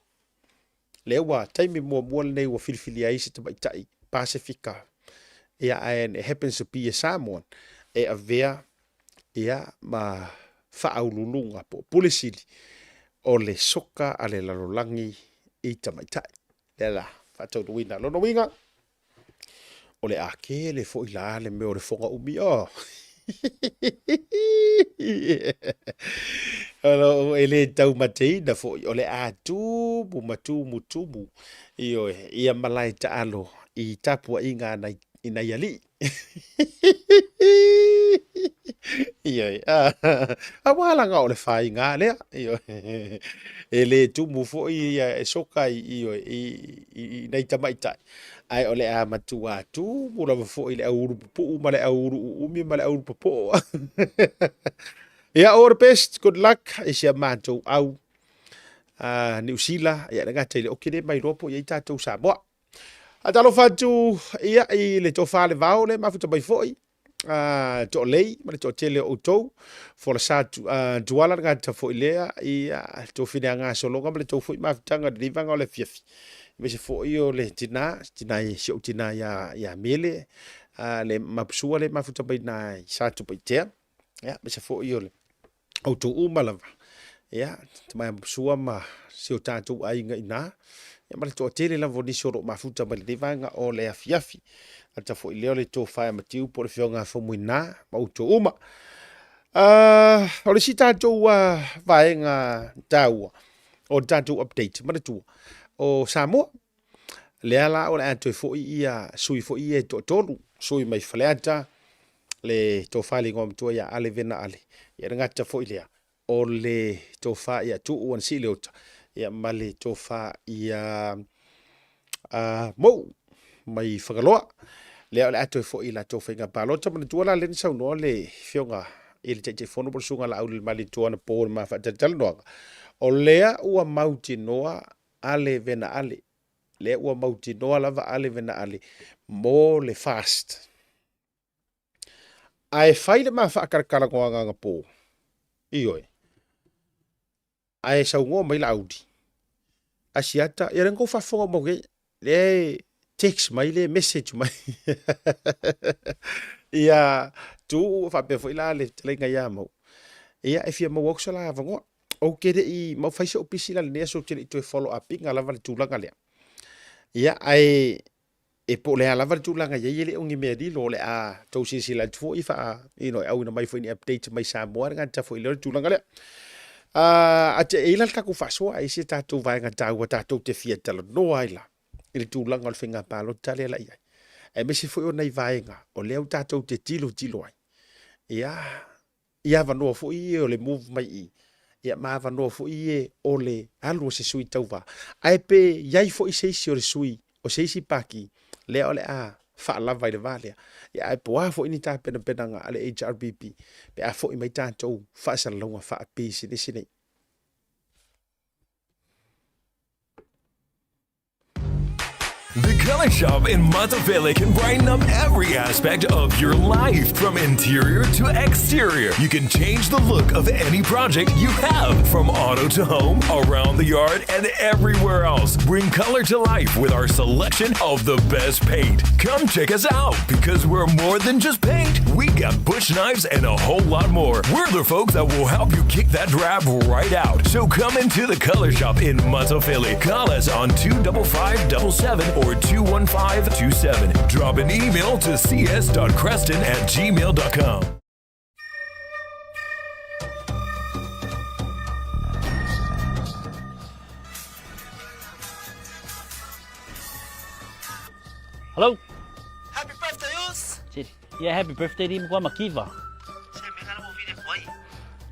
Lea ua taimi muamua lenei ua filifilia ai se tamaitai Pasefika, ia, and it happens to be a Samoan, e avea ia ma faauluuluga po o Pule Sili o le soka a le lalolagi i tamaitai. Lea la faataunuuina. Lona uiga, o le a tele foi la le mea o le foga umi. Oh. E le taumateina foi, o le a tumu ma tumu tumu ioe, ia malae taalo i tapuaiga a nai, i nai alii. Ioe, aua laga o le faiga lea, ioe, e le tumu foi ia e soka ioe, i nai tamaitai, ae o le a matua tumu lava foi le au ulu pupuu ma le au ulu uumi ma le au ulu popoo. Ia, all the best, good luck i si a matou au Niu Sila, ia le gata i le oki le mai loa po i ai tatou Samoa. Faatalofa atu ia i le tofa le vao le mafuta mai foi toalei ma le toatele o outou folasa tuala le gata foi lea ia tofine gasologa ma le tou foi mafutaga i lenei vaega o le afiafi aemaise foi o le tina tina si ou tina ia ia Mele le Mapusua le mafuta mai na i Satupaitea ia aemaise foi o le outou uma lava, ia, Tamaia Mapusua ma si o tatou aiga i ina, ia ma le toatele lava o nisi o lo o mafuta mai lenei vaega o le afiafi. Ata foi lea o le tofa ia Matiu po o le Afioga ia Faumuina ma outou uma. O le isi tatou vaega taua o le tatou update, manatua, o Samoa, lea la o le a toe foi ia sui foi ia e toatolu, sui mai Faleata, le tofa i le igoa matua ia Ale Vena Ale, ia le gata foi lea o le tofa ia Tuu Anasii Leota, ia ma le tofa ia Mou mai Fagaloa. Lea o le a toe foi i latou faiga palota. Manatua la lea na saunoa le Afioga i le Taitaifono po o le Susuga Laaulialemalietoa anapo i le ma faatalatalanoaga, o lea ua mautinoa Ale Vena Ale, lea ua mautinoa lava Ale Vena Ale mo le FAST. Ae fai le ma faatalatalanoaga anapo, ioe, ae saunoa mai Laauli, Asiata, ia lea na tou faafofoga uma atu nei, lea e text mai, lea e message mai ia Tuuu faapea foi la le fetalaiga ia Mauu, ia e fia maua atu so la avanoa. Ou te le i mau fai so'u pisi la i lenei aso, ou te le i toe follow up ina lava le tulaga lea. Ia, ae e po o le a lava le tulaga e i ai, e le o ni mea lilo, o le a tou silasila atu foi faa, you know, e auina mai foi ni updates mai Samoa, e le gata foi i lea o le tulaga lea. A te e i la le tatou faasoa, e i ai se tatou vaega taua tatou te fia talanoa ai la i le tulaga o le faiga palota lea la i ai, aemaise foi o nai vaega o lea ua tatou te tilotilo ai. Ia, i avanoa foi ia o le move mai i, ia ma avanoa foi ia o le alu o se sui tauva. Ae pe i ai foi se isi o le sui o se isi pati lea o le a faalava i le va lea. Ia ae po o a foi ni tapenapenaga a le HRPP pe a foi mai tatou faasalalauga faapisinisi nei. The Color Shop in Matafele can brighten up every aspect of your life, from interior to exterior. You can change the look of any project you have, from auto to home, around the yard, and everywhere else. Bring color to life with our selection of the best paint. Come check us out because we're more than just paint. We got bush knives and a whole lot more. We're the folks that will help you kick that drab right out. So come into the Color Shop in Matafele. Call us on 25577 or 21527. Drop an email to cs.creston at gmail.com. Hello. Happy birthday, Us! Yeah, happy birthday di mkwa makiva. Se me kana mo vile kwai.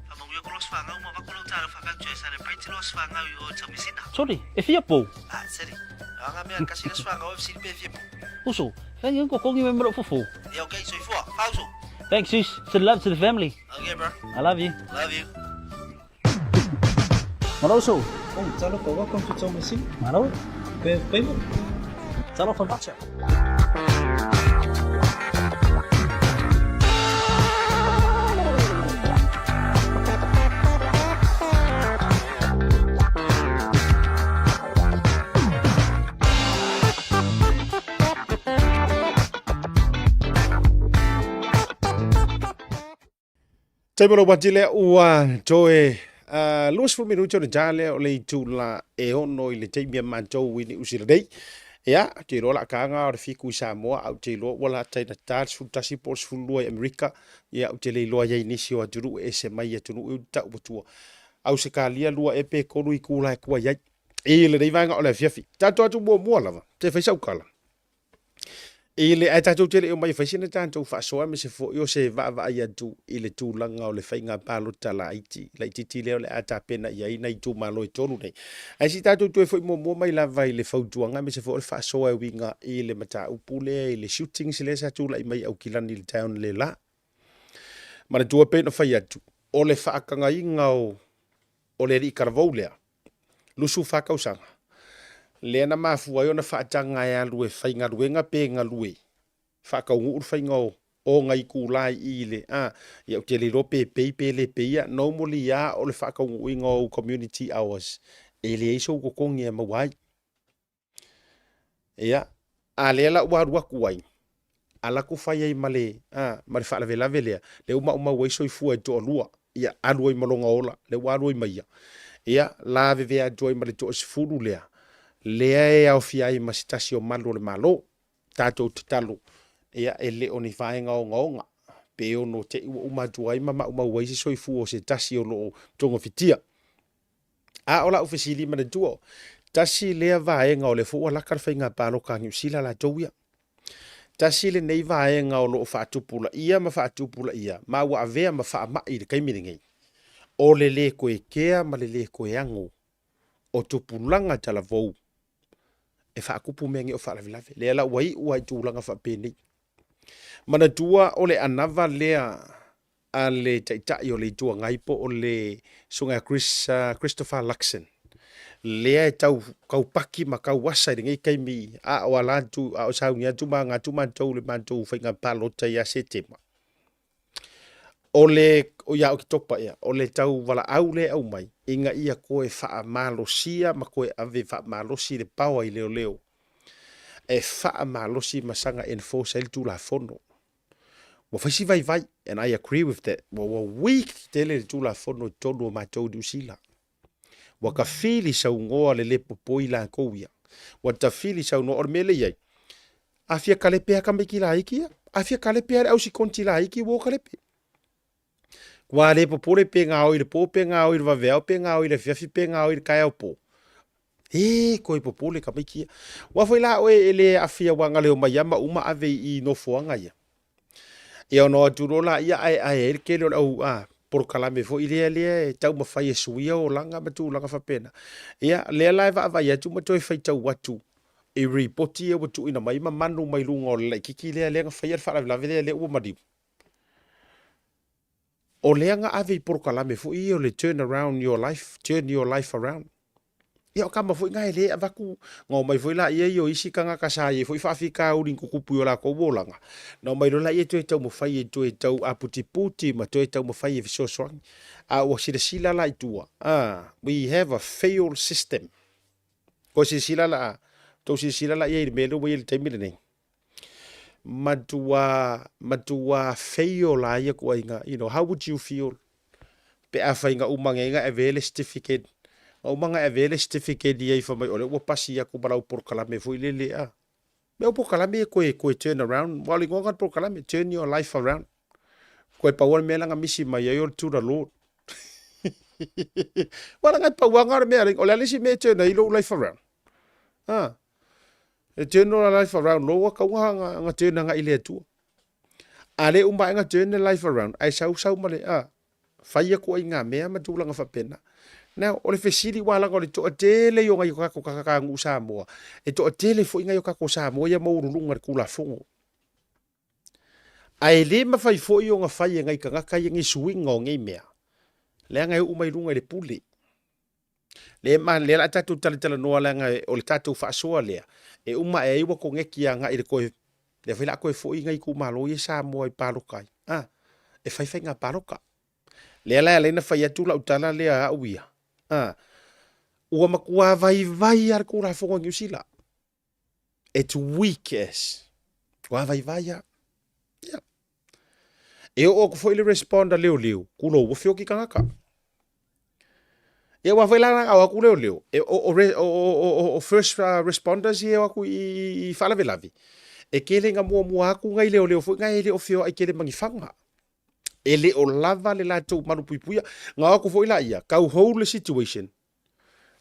Fa mangu ko los fanga uma va ko lo talo fa ka celebrate los fanga o tamisina. Sorry, e fia po. Ah, seri. Anga mea kasi les fanga o FC pe fia po. Uso, thank you ko kongi me mro fufu. Yeah, okay, so ifua. Fauso. Thanks, sis. Send love to the family. Okay, bro. I love you. Love you. Malo uso. Oh, talofa, welcome to Tomasina. Malo. Pe payment. Talofa bacha. Taimi o lou ati lea ua toe 20 minute ona ta lea o le itula e ono i le taimi a matou i Niu Sila nei. Ia, ou te iloa la kaga o le fiku i Samoa, a ou te iloa ua lata ina ta le 11 po o le 12 i Amerika. Ia, ou te le iloa i ai nisi o atunuu e ese mai i atunuu i uta tau matua. Ausekalia lua ea pe tolu itula e tua i ai i lenei vaega o le afiafi. Tatou atu muamua lava, te fai sau tala. I le, ae tatou te le i omai e fai sina tatou faasoa aemaise foi o se vaavaai atu i le tulaga o le faiga palota laiti, laitiiti lea o le a tapena i ai nai itumalo e tolu nei. Ae se i tatou toe foi muamua mai lava i le fautuaga aemaise foi o le faasoa e uiga i le mataupu lea i le shootings lea sa tulai mai i Aukilani i le taeao analeila. Manatua pei ona fai atu, o le faatagaina o le alii talavou lea, 24 tausaga, lea na mafua ai ona faataga e alu e faigaluega pe galue, faataunuu le faiga o ona itula i i le, a, ia ou te le iloa pe pay pe le pay ia, normally lava o le faataunuuina o ou community hours, e leai sou totogi e maua ai. Ia, a lea la ua alu atu ai, alu atu fai ai ma le, a, ma le faalavelave lea, lea ua maumau ai soifua e toalua, ia, alu ai ma lona ola, lea ua alu ai ma ia. Ia, lavevea atu ai ma le toasefulu lea, lea e aofia ai ma se tasi o malu o le Malo. Tatou tatalo, ia, e le o ni vaega ogaoga, pe ono te i ua uma atu ai ma maumau ai se soifua o se tasi o lo o togafitia. A o lau fesili manatua, tasi lea vaega o lea foi ua laka le faiga palota a Niu Sila latou ia. Tasi lenei vaega o lo o faatupulaia ma faatupulaia ma ua avea ma faamai i le taimi lenei, o le lē toe kea ma le lē toe ago o tupulaga talavou e faatupu mea nei o faalavelave. Lea la ua iu lava i tulaga faapenei. Manatua o le anava lea a le Taitai o le Itu Agai po o le Susuga ia Chris, Christopher Luxon, lea e tau kaupaki ma kauasa i lenei taimi a o ala atu, a o sauni atu ma aga atu matou i le matou faiga palota ia Setema. O le, o ia Oketopa ea, o le tau valaau lea e aumai, ina ia toe faamalosia ma toe ave faamalosi le power i leoleo e faamalosi ma saga enforce ai le Tulafono. Ua fai si vaivai, and I agree with that, ua, ua weak tele le Tulafono i totonu o matou i Niu Sila. Ua tafili saunoa le le popoi latou ia. Ua tafili saunoa, o le mea lea e i ai, a fia kalepe lava tamaiti laiti ia, a fia kalepe lava le ausikonti laiti ua o kalepe. Ua le popole pe gaoi i le po, pe gaoi i le vaveao, pe gaoi i le afiafi, pe gaoi i le taeao po. E toe popole tamaiti ia. Ua foi la oe e le aafia aua na le omai lava ma uma ave i nofoaga ia. Ia ona o atu loa laia ae ae ai le tele o le au a polokalame foi lea lea e taumafai e suia olaga ma tulaga faapena. Ia lea la e vaavaai atu ma toe faitau atu i ripoti ia ua tuuina mai ma manu mai luga o le laititi lea lea na faia le faalavelave lea lea ua maliu. O lea na ave i polokalame foi ia o le turn around your life, turn your life around. Ia o tama foi na e le avatu, na omai foi laia ia o isi tagata sa i ai foi faafitauli na tutupu i o latou olaga, na omai loa laia toe taumafai e toe tau aputiputi ma toe taumafai e fesoasoani. A ua silasila la i tua, ah, we have a failed system. Ua silasila la, tou silasila la i ai i le mea lea ua i ai i le taimi lenei. Matua, matua fail la ia tuuaiga, you know, how would you feel pe afai na uma nei na ave le certificate, na uma na ave le certificate ia i fai mai o lea ua pasi atu ma lau polokalame foi lele a. Mea o polokalame ia toe, toe turn around, aua o le igoa lena o le polokalame, turn your life around. Toe pau lava le mea la na misi mai ai o le to the Lord. Aua leaga e pau lava lena o le mea, o le a le isi mea e turn ai lou life around? A. E turn lou life around loa ua tatau ona turn agai i le Atua. A le uma ae na turn le life around, ae sau sau ma le, a, fai atu ai ngā mea ma tulaga faapena. Now, o le fesili ua leaga o le toatele ia o nai o tatou tagatanuu Samoa, e toatele foi nai o tatou Samoa ia maualuluga i le Tulafono. Ae le mafai foi ona fai e nai tagata ia ni suiga o nei mea, leaga e oo mai luga i le pule. Lea ma lea la tatou talatalanoa leaga o le tatou faasoa lea e uma ae ai ua koneti agai i le toe lea foi la toe foi nai itumalo ia Samoa i palota ai. Ah, e fai faiga palota. Lea la e ala ai ona fai atu lau tala lea a au ia. Ah, ua matua vaivai lava le Tulafono i Niu Sila. It's weak as. Ua vaivai lava. Yeah. E oo atu foi le respond a leoleo, tulou, ua feoti tagata. Ia, aua foi la na o atu leoleo, e, o, o, o, o, o first responders ia e o atu i, i faalavelave, e tele ina muamua atu nai leoleo foi na e le o feoai tele ma ni faga. E le o lava le latou malupuipuia. Na o atu foi laia, tau hold le situation,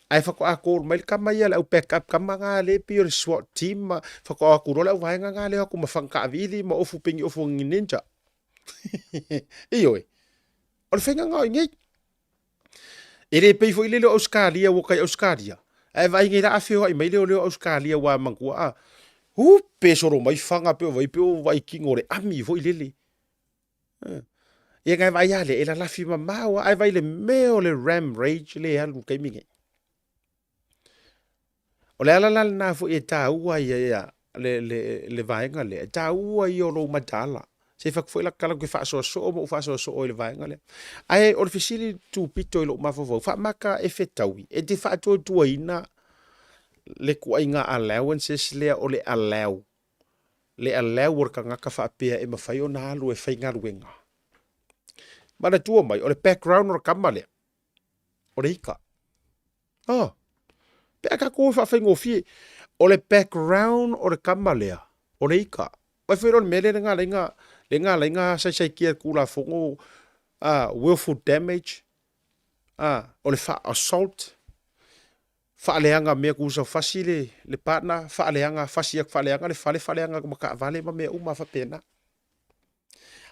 Ae faatoa call mai le tama ia le au back up tama na lea pei o le SWAT team ma faatoa o atu loa le auvaega na lea o atu ma faga taavili ma ofu pei ni ofu a ni ninja. Ioe. O le faiga na o i nei. E le pei foi lele o Ausetalia ua tai Ausetalia. Ae vaai nei la a feoai mai leoleo Ausetalia ua manatua a. Upe solo mai faga pe o vai pe o vai kino o le ami foi lele. Ia ngai vaai lava lea, e lalafi mamao lava, ae vaai i le mea o le ram rage lea e alu i le taimi nei. O le ala la lena foi e taua ai ia le, le, le vaega lea, e taua ia o lou mataala. Se i fai atu foi la tala ou te faasoasoa ma ou faasoasoa i le vaega lea. Ae o le fesili tupito i lou mafaufau, faamata e fetaui, e te faatuatuaina le tuaiga allowances lea o le allow le allow o le tagata faapea e mafai ona alu e faigaluega. Manatua mai, o le background o le tama lea, o le ika. Oh, pe a tatou o e faafaigofie, o le background o le tama lea, o le ika. Vai foi lea o le mea lea na ala ai na, lea na ala ai na saisaitia e le Tulafono willful damage, o le faa-assault, Faaleaga mea tusa fasi le le partner, faaleaga fasi atu faaleaga le fale, faaleaga ma taavale ma mea uma faapena.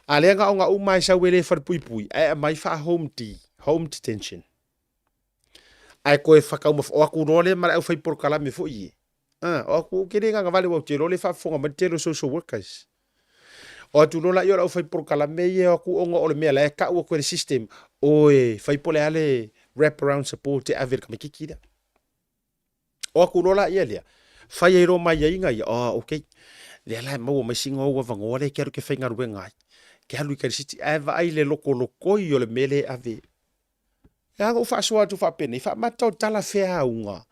A lea na ona uma e sau e le falepuipui ae aumai faa home D, home detention. Ae toe whakaumafa, o atu loa lea ma le au whai polokalame foi e. Ah, o atu, ke le nganga vale wau te loa le whaafofoga mai le tele o social workers. O atu loa laia o le aufai polokalame ia e o atu ona o le mea la e tau atu e le system, oi, fai po o le a le wrap around support e ave i le tamaititi lea. O atu loa laia lea, fai ai loa ma aiaiga ia, oh okay, lea la e maua mai sina ou avanoa lea e te alu e te faigaluega ai, e te alu i Kanisiti ae vaai i le lokolokoi o le mea lea e ave. E ala ona ou faasoa atu faapenei, faamata o talafeauga,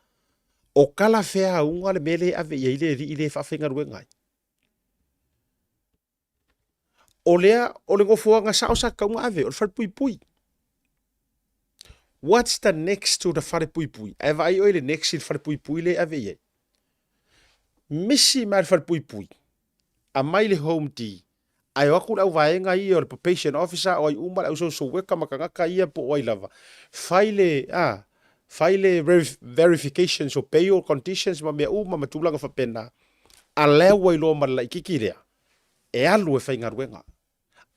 o talafeauga le mea lea e ave i ai le alii lea e faafaigaluega ai. O lea, o le nofoaga sao sa tatau ona ave, o le falepuipui. What's the next to the falepuipui? Ae vaai oe i le next i le falepuipui lea e ave i ai. Misi mai le falepuipui, aumai le home D, ae o atu le auvaega ia o le probation officer o ai uma le au social worker ma tagata ia po o ai lava, fai le, a, fai le verifications o bail conditions ma mea uma ma tulaga faapena, a la ua iloa ma le laititi lea, e alu e faigaluega.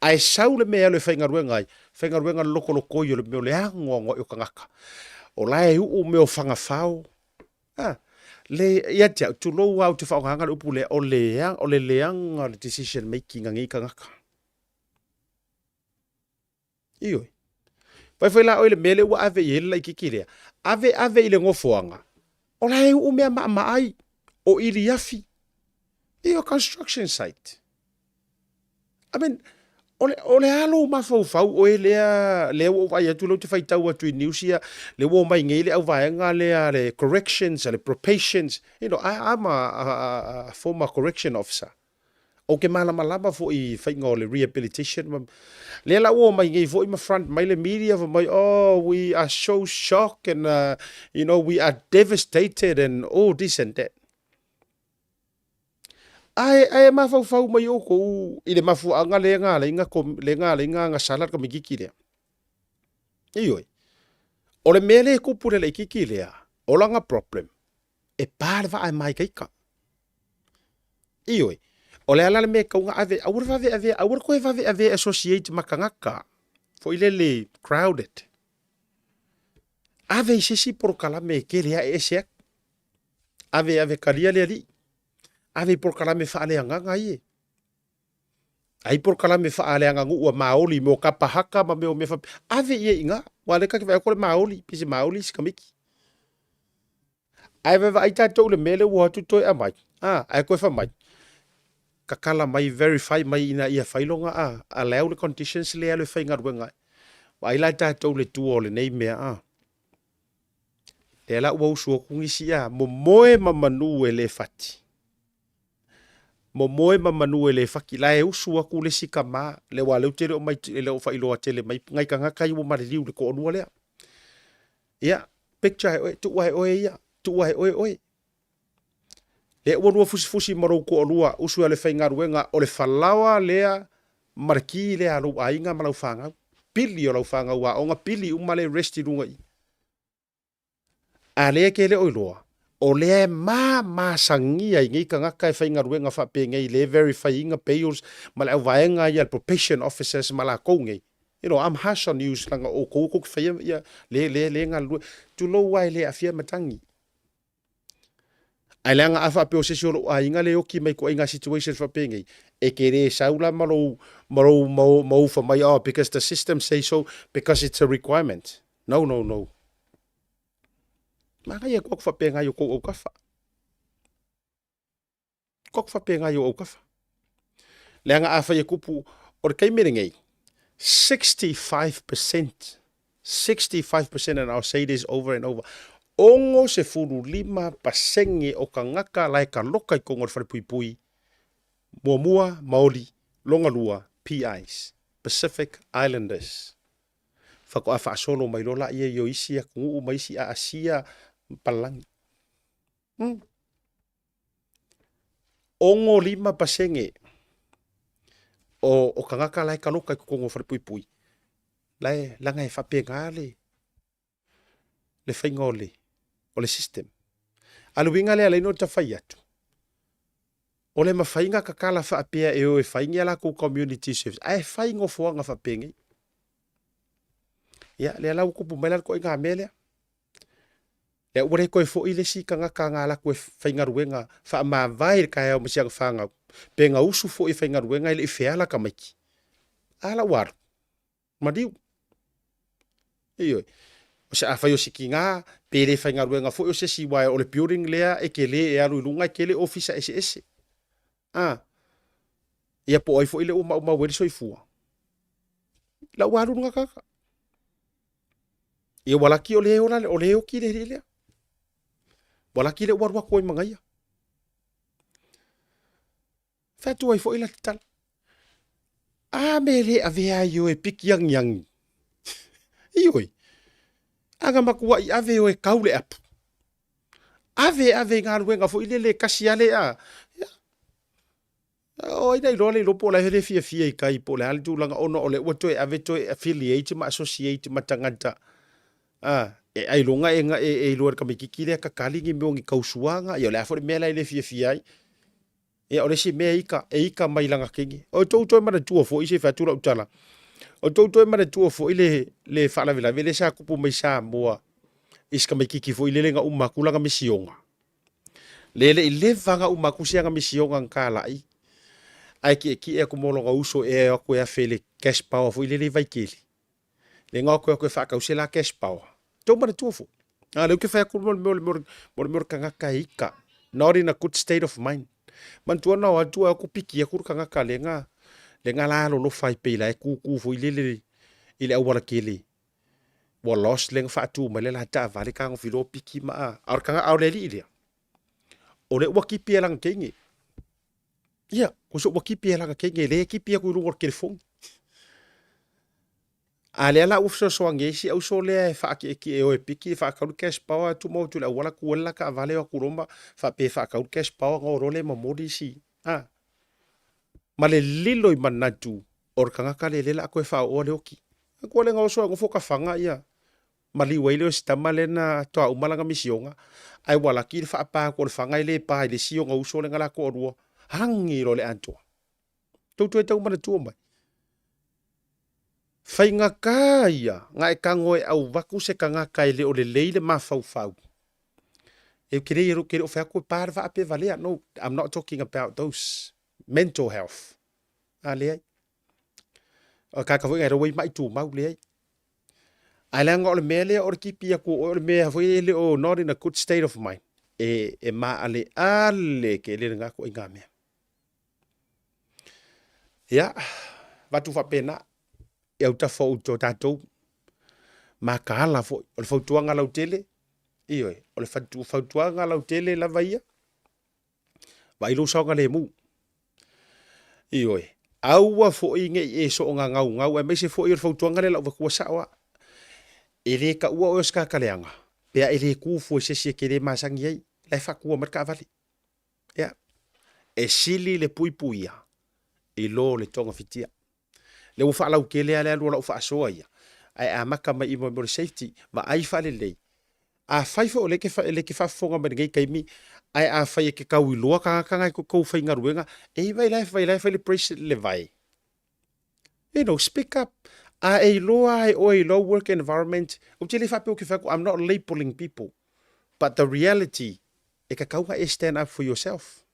Ae sau le mea e alu e faigaluega ai, faigaluega le lokolokoi o le mea o le anoanoai o tagata. O la e uu mea o fagafao. A, le, ia te au, tulou lava ou te faaaogaina le upu lea, o le, o le leaga o le decision making a nei tagata. Ioe. Vaai foi la oe i le mea lea ua ave i ai le laititi lea, ave ave i le nofoaga, o la e uu mea maamaai, o iliafi, ioe, construction site. I mean, o le, o le a lou mafaufau oe lea, lea ua ou vaai atu lea ou te faitau atu i news ia, lea ua omai nei le auvaega lea a le corrections, a le probations, you know, I, I'm a, a, a, a former correction officer. Ou te malamalama foi i faiga o le rehabilitation ma lea la ua omai nei foi ma front mai le media fai mai oh we are so shocked and uh, you know we are devastated and all this and that. Ae ae mafaufau mai outou i le mafuaaga lea na ala ai na lea na ala ai na agasala le tamaititi lea. Ioe. O le mea lea e tupu i le laititi lea, o lana problem, e pa le vaa e māikaika. Ioe, o le a la le mea e tatau ona ave, aua le vave avea, aua le toe vave avea e associate ma tagata, foi lele crowded. Ave i se isi polokalame e tele ae ese atu. Ave, ave talia le alii. Ave i polokalame faaleagaga ie. Ai polokalame faaleaganuu a Maoli mo kapa haka ma mea o mea faapea. Ave ia i ina. Aua o lea ta te vaai atu o le Maoli, pei se Maoli si tamaiti. Ae vaavaai tatou i le mea lea ua o atu toe aumai, a, ae toe fai mai, tatala mai, verify mai ina ia fai lona a, allow le conditions lea e alu e faigaluega ai. Vaai la tatou i le tua o lenei mea, a. Lea la ua usu atu nisi, a, momoe ma manu e le fati. Momoe ma manu e le fati. La e usu atu le isi tama, le aua o lea ou te le o mai, e le o faailoa tele mai nai tagata ia ua maliliu i le toalua lea. Ia, picture e oe, tuu ae oe ia, tuu ae oe oe. Lea ua lua fusifusi ma lou toalua, usu e alu e faigaluega, o le falaoa lea ma le ki lea a lou aiga ma lau fanau. Pili o lau fanau aoga, pili uma lea e rest i luga i i. A lea e te le o iloa, o lea e mamasagia i nei tagata e faigaluega faapenei le verify ina bails ma le auvaega ia le probation officers ma latou nei. You know, I'm harsh on yous leaga o outou tou te faia ia le le le galulue. Tulou lava e le aafia matagi. Ae leaga a faapea o se isi o lou aiga le oti mai ituaiga situations faapenei, e te le sau la ma lou ma lou ma ou fai mai, oh because the system say so, because it's a requirement. No, no, no. Manaia ko aku faapena i o kou autafa. Ko aku faapena i o autafa. Leaga afai e kupu, o le taimi lenei, 65%, 65% and I'll say this over and over, 65% o tagata la e taloka i totonu o le falepuipui, muamua, Maoli, longa lua, PIs, Pacific Islanders. Faatoa faasolo mai loa laia i o isi atunuu ma isi Aasia ma palagi. 65% o, o tagata la e taloka i totonu o falepuipui, la e, leaga e faapena le, le faiga o le, o le system. A o le uiga lea e ala ai ona ou fai atu, o le mafai ona tatala faapea e o e fai ni a latou community service, ae fai nofoaga faapenei. Ia, lea la ua tupu mai la le ituaiga mea lea. Lea ua le toe foi le isi tagata na alu atu e faigaluega faamavae i le taeao ma si ana fanau. Pe gausu foi e faigaluega e le i feala tamaiti. A la ua alu. Maliu. Ioe. O se afai o se tiga, pe le faigaluega foi o se isi aua o le building lea e tele e alu i luga e tele ofisa eseese. A. Ia po o ai foi lea ua maumau ai le soifua. La ua alu lena tagata. Ia ua laki o lea e ola, o lea e oti le alii lea. Ua laki lea ua alu atu ai ma naia. Fai atu ai foi la te tala. A me le avea ai oe piki agiagi. Ioe. Ana matuai ave oe kau le apu. Ave ave i galuega foi lele kasi a le a. Ia. O ai na iloa le iloa po o la e le fiafia i tai po o le a le tulaga ona o lea ua toe ave toe affiliate ma associate ma tagata a e ailoga e, e, e iloa e le tamaititi lea tatali ni mea o ni tausuaga, ia o le a foi le mea la e le fiafia ai. Ia o le isi mea e ika, e ika mai lana teine. O tou toe manatua foi, se i fai atu lau tala, o tou toe manatua foi le, le faalavelave lea sa tupu mai Samoa i si tamaititi foi lele na uma atu lana misioga. Le le i leva na uma atu si ana misioga na talai, ae tietie atu mo lona uso e o atu e afe i le cash power foi lele i Vaitele. Le na o atu e faatau se la cash power. Tou manatua foi. A lea ou te fai atu mo le mea o le mea o le mea o le tagata e ika. Not in a good state of mind. Manatua na o atu e o atu piki atu le tagata lea na lea na la alolofa ai pei la e tutu foi lele i le auala tele. Ua lost lea na faatu mai le la taavale tagofi loa piki ma a. A o le tagata a o le alii lea. O lea ua tipi e lana teine. Ia, ko so ua tipi e lana teine lea e tipi atu i luga o le telefoni. A lea la ua fesoasoani ai si auso lea e faatietie e o e piki e faatau le cash power tumau atu i le auala tu ai le la taavale o atu loa ma faapea e faatau le cash power ona o loa lea e momoli isi a ma le lilo i manatu o le tagata lea lea la a toe faaooa le oti. Ua le gaoso e nofo tafaga ia maliu ai lea o si tama lea na toa uma lana misioga ae ua laki le faapa atu o le faga e le pa i le isi ona uso lea na la toalua hagi loa le atoa. Tou toe tau manatua mai. Faigata ia na e tago e auvatu se tagata e le o lelei le mafaufau. E ke le ke le o fai atu e pa le vaa pe valea. No, I'm not talking about those mental health. A leai. O kāka foi ngai rau ai mai tumau, leai. Ae leaga o le mea lea o le kipi atu o oe o le mea foi e le o not in a good state of mind. E, e maaleale tele lena ituaiga mea. Ia, avatu faapena i autafa o outou tatou mataala foi. O le fautuaga lautele, ioe, o le fautuaga lautele lava ia, Vaai lou saogalemu. Ioe, aua foi ne i e soona gaugau, aemaise foi o le fautuaga lea o le a ou avatua sao lava. E le taua oe o se tagata leaga, pe a e le tu fua i se isi e te le masani ai, la e faatua mai le taavale. Ia, e sili le puipuia i lo le togafitia. Lea ua faalautele lava le alu o lau faasoa ia, ae amata mai i mo le safety, vaai faalelei. Afai foi o lea e te faafofoga mai i lenei taimi, ae afai e te tau iloa tagata na i tou faigaluega, ei vai la e vai la e fai le bracelet i le vae. You know, speak up. A e iloa lava e oe i lou work environment, ou te le faapea ou te fai atu, I'm not labelling people, but the reality, e tatau ona e stand up for yourself.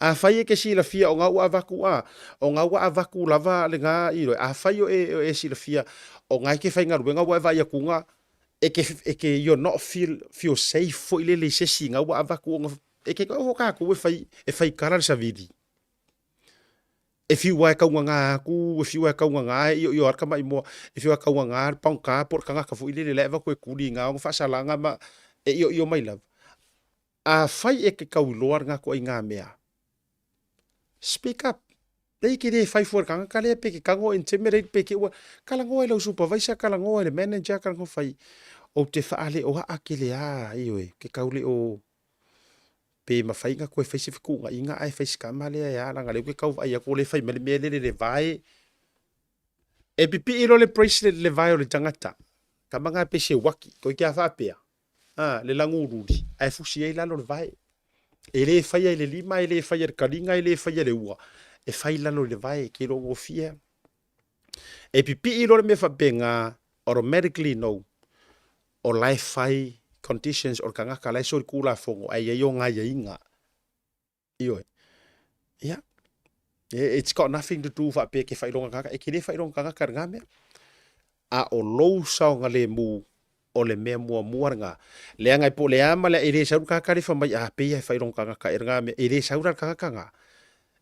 Afai e ke silafia o nga ua avatu a, o nga ua avatu lava lena i loe, afai o e, o e silafia o nga e ke faigaluega ua e vaai atu nga, e ke, e ke you're not feel, feel safe foi lele i se isi nga ua avatu ona, e ke o tatou e fai, e fai kala le savili. E fiu lava e taugaga atu, e fiu lava e taugaga e ioio lava le tamaimoa, e fiu lava e taugaga le pagoka po o le tagata foi lele la e avatu e kuli i ga ona faasalaga ma e ioio mai lava. Afai e te tauiloa lena ituaiga mea, speak up. Leai e te le fai fua i le tagata lea pe te tago intimidate pe te ua, talanoa i lau supervisor, talanoa i le manager, talanoa fai, ou te faaleoaa tele a, ioe, ou te tau le o pe mafai ona toe fai se fetuunaiga ae fai se tama lea e a, leaga o lea ou te tau vaai atu o lea e fai mai le mea lea i le vae. E pipii loa le bracelet i le vae o le tagata, tama lena pei se uaki, toeitiiti lava faapea, a, le lagululi, ae fusi ai lalo le vae. E le faia i le lima, e le faia i le taliga, e le faia i le ua, e fai lalo i le vae, e te iloa gofie lava. E pipii loa le mea faapena, automatically know, o la e fai conditions o le tagata, o la e solitulafono, ae i ai ona aiaiga. Ioe. Ia, it's got nothing to do faapea ke faailoga tagata, e te le faailoga tagata i lena mea. A o lou saogalemu o le mea muamua lena. Leaga e po o le a ma le a, e le sau le tagata lea fai mai, a pei lava e faailoga tagata ea lena mea. E le sau la le tagata lena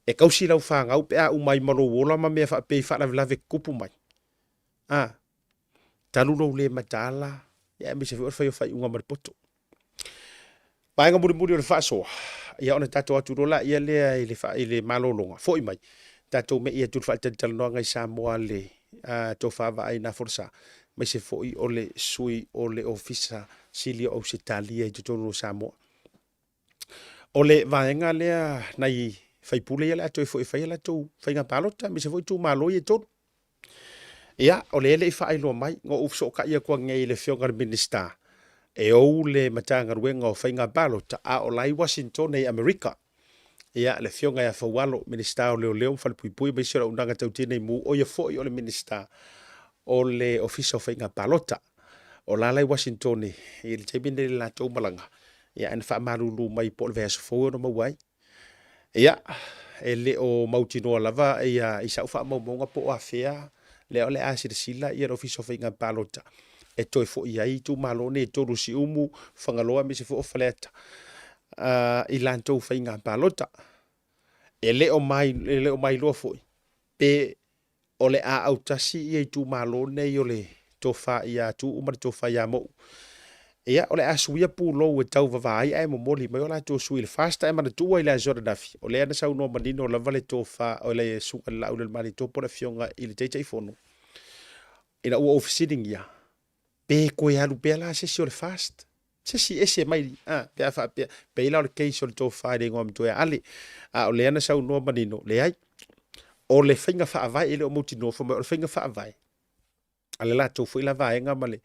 e tausi lau fanau pe a uma ai ma lou ola ma mea faapea i faalavelave e tutupu mai. A, talu lou le mataala, ia aemaise foi o le fai o faaiuga ma le poto. Vaega mulimuli o le faasoa, ia ona tatou atu loa laia lea i le, i le malologa, foi mai, tatou me'i atu i le faatalitalanoaga i Samoa le uh, tofa vaai na folasa, aemaise foi o le sui o le Ofisa Sili o Ausetalia i totonu o Samoa. O le vaega lea nai faipule ia le a toe foi e fai a latou faiga palota, aemaise foi itumalo ia e tolu. Ia, o lea e le i faailoa mai, na ou fesootai atu anei i le Afioga i le Minisita e ou le Matagaluega o Faiga Palota, a o la e i Uasinitone i Amerika. Ia, le Afioga ia Faualo, Minisita o Leoleo ma Falepuipui aemaise o le Auaunaga Tau Tinei Mu, o ia foi o le Minisita o le Ofisa o Faiga Palota. O la la i Uasinitone i le taimi lenei i le latou malaga, ia ae na faamalulu mai po o le vaiaso fou e ono maua ai. Ia, e le o mautinoa lava ia i sau faamaumauga po o afea lea o le a silasila ia le Ofisa o Faiga Palota e toe foi ai itumalo nei e tolu, Siumu, Fagaloa aemaise foi o Faleata i latou faiga palota. E le o mai, e le o mailoa foi pe O le a autasi ia itumalo nei o le Tofa ia Tuuu ma le Tofa ia Mou. Ia, o le a suia pulou e tau vava ai ae momoli mai o latou sui i le FAST. Ae manatua i le aso ananafi, o lea na saunoa manino lava le Tofa o le Susuga i le Laaulialemalietoa po o le Afioga i le Taitaifono, ina ua ou fesiligia, pe toe alu pea la se isi o le FAST, se isi ese mai, a, pe a faapea, pei la o le case o le tofa i le igoa matua ia Ale, a o lea na saunoa manino, leai, o le faiga faavae, e le o mautinoa, fai mai o le faiga faavae a le latou foi la vaega ma le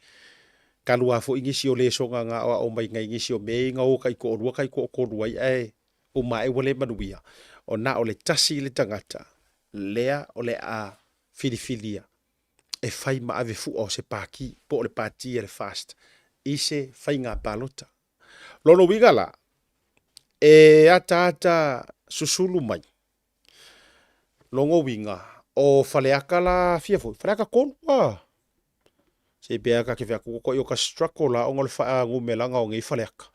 talu lava foi nisi o lesoga na aoao mai nai nisi o mea ia na o taitoalua taitoatolu ai ae uma ae ua le manuia, o na o le tasi le tagata lea o le a filifilia e fai ma ave fua o se pati po o le pati a le FAST i se faiga palota. Lona uiga la, e ataata susulu mai lona uiga o Faleata la fia foi, Faleata 3 a. Se pe a ta te fai atu ko i o ka struggle la ona o le faanumeraga o nei Faleata.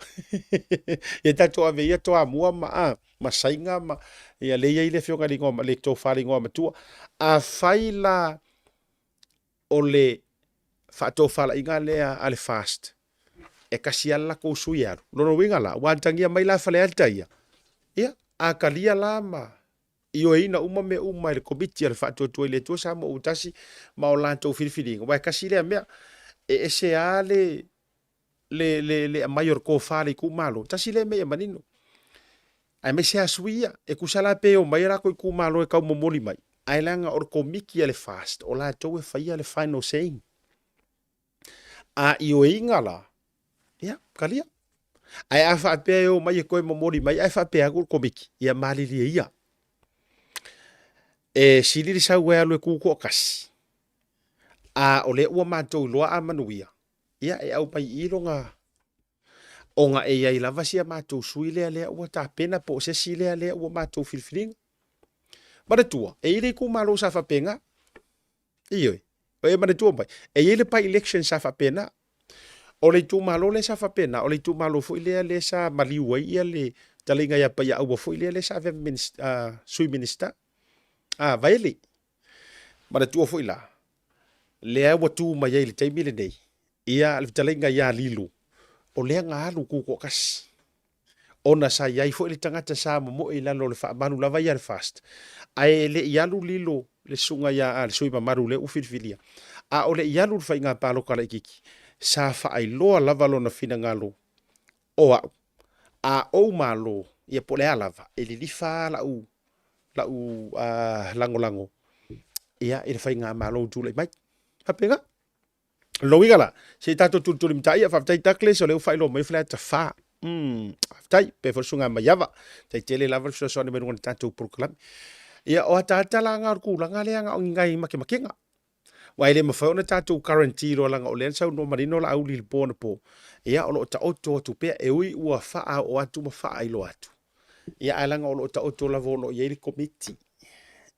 Ia tatou ave ia Toamua ma a ma Saina ma ia lea e i ai le afioga i le igoa le tofa i le igoa matua. Afai la o le faatofalaiga lea a le FAST e tasi lava le latou sui e alu, lona uiga la, ua atagia mai la Faleata ia, ia, a talia la ma ioeina uma mea uma e le Komiti a le Faatuatua i le Atua Samoa ua tasi ma o latou filifiliga, aua e tasi lea mea, e ese lava le le, le, le aumai o le tofa a le itumalo, tasi lea mea ia manino. Aemaise lava sui ia, e tusa la pe omai a latou itumalo e tau momoli mai, ae leaga o le komiti a le FAST, o latou e faia le final saying. A ioeina la, ia, talia. Ae a faapea e omai e toe momoli mai ae faapea atu le komiti, ia malilie ia. E sili le sau e alu e tu toatasi, a o lea ua matou iloa a manuia, ia e aumai i i lona ona e i ai lava si a matou sui lea lea ua tapena po o se isi lea lea ua matou filifiliga. Manatua, e i ai le itumalo sa faapena. Ioe, o e manatua mai, e i ai le by-election sa faapena. O le itumalo lea sa faapena, o le itumalo foi lea lea sa maliu ai ia le fetalaiga ia Paiaaua foi lea lea sa avea ma Sui Minisita, a Vaele. Manatua foi la, lea ua tu mai ai i le taimi lenei, ia le fetalaiga ia Lilo, o lea na alu tutoatasi. Ona sa i ai foi le tagata sa momoe i lalo o le faamalu lava ia a le FAST, ae e le i alu Lilo le susuga ia le sui mamalu lea ua filifilia, a o le i alu i le faiga palota laitiiti, sa faailoa lava lona finagalo o au, a ou malo, ia po o le a lava, e lilifa lava lau lau lagolago ia i le faigamalo ua tulai mai. Faapena. O lona uiga la, se i tatou tulitulimataia, faafetai Douglas o lea ua faailoa mai Faleata 4. Faafetai, faapea foi le susuga ia Maiava, faafetai tele lava le fesoasoani mai luga o le tatou polokalame. Ia o ataata la na o le tulaga lea na o ni nai makemakega. Aua e le mafai ona tatou guarantee loa leaga o lea na saunoa manino Laauli i le po anapo, ia o lo o taoto atu pea e ui ua faaoo atu ma faailoa atu. Ia, ae leaga o lo o taoto lava o lo o i ai le Komiti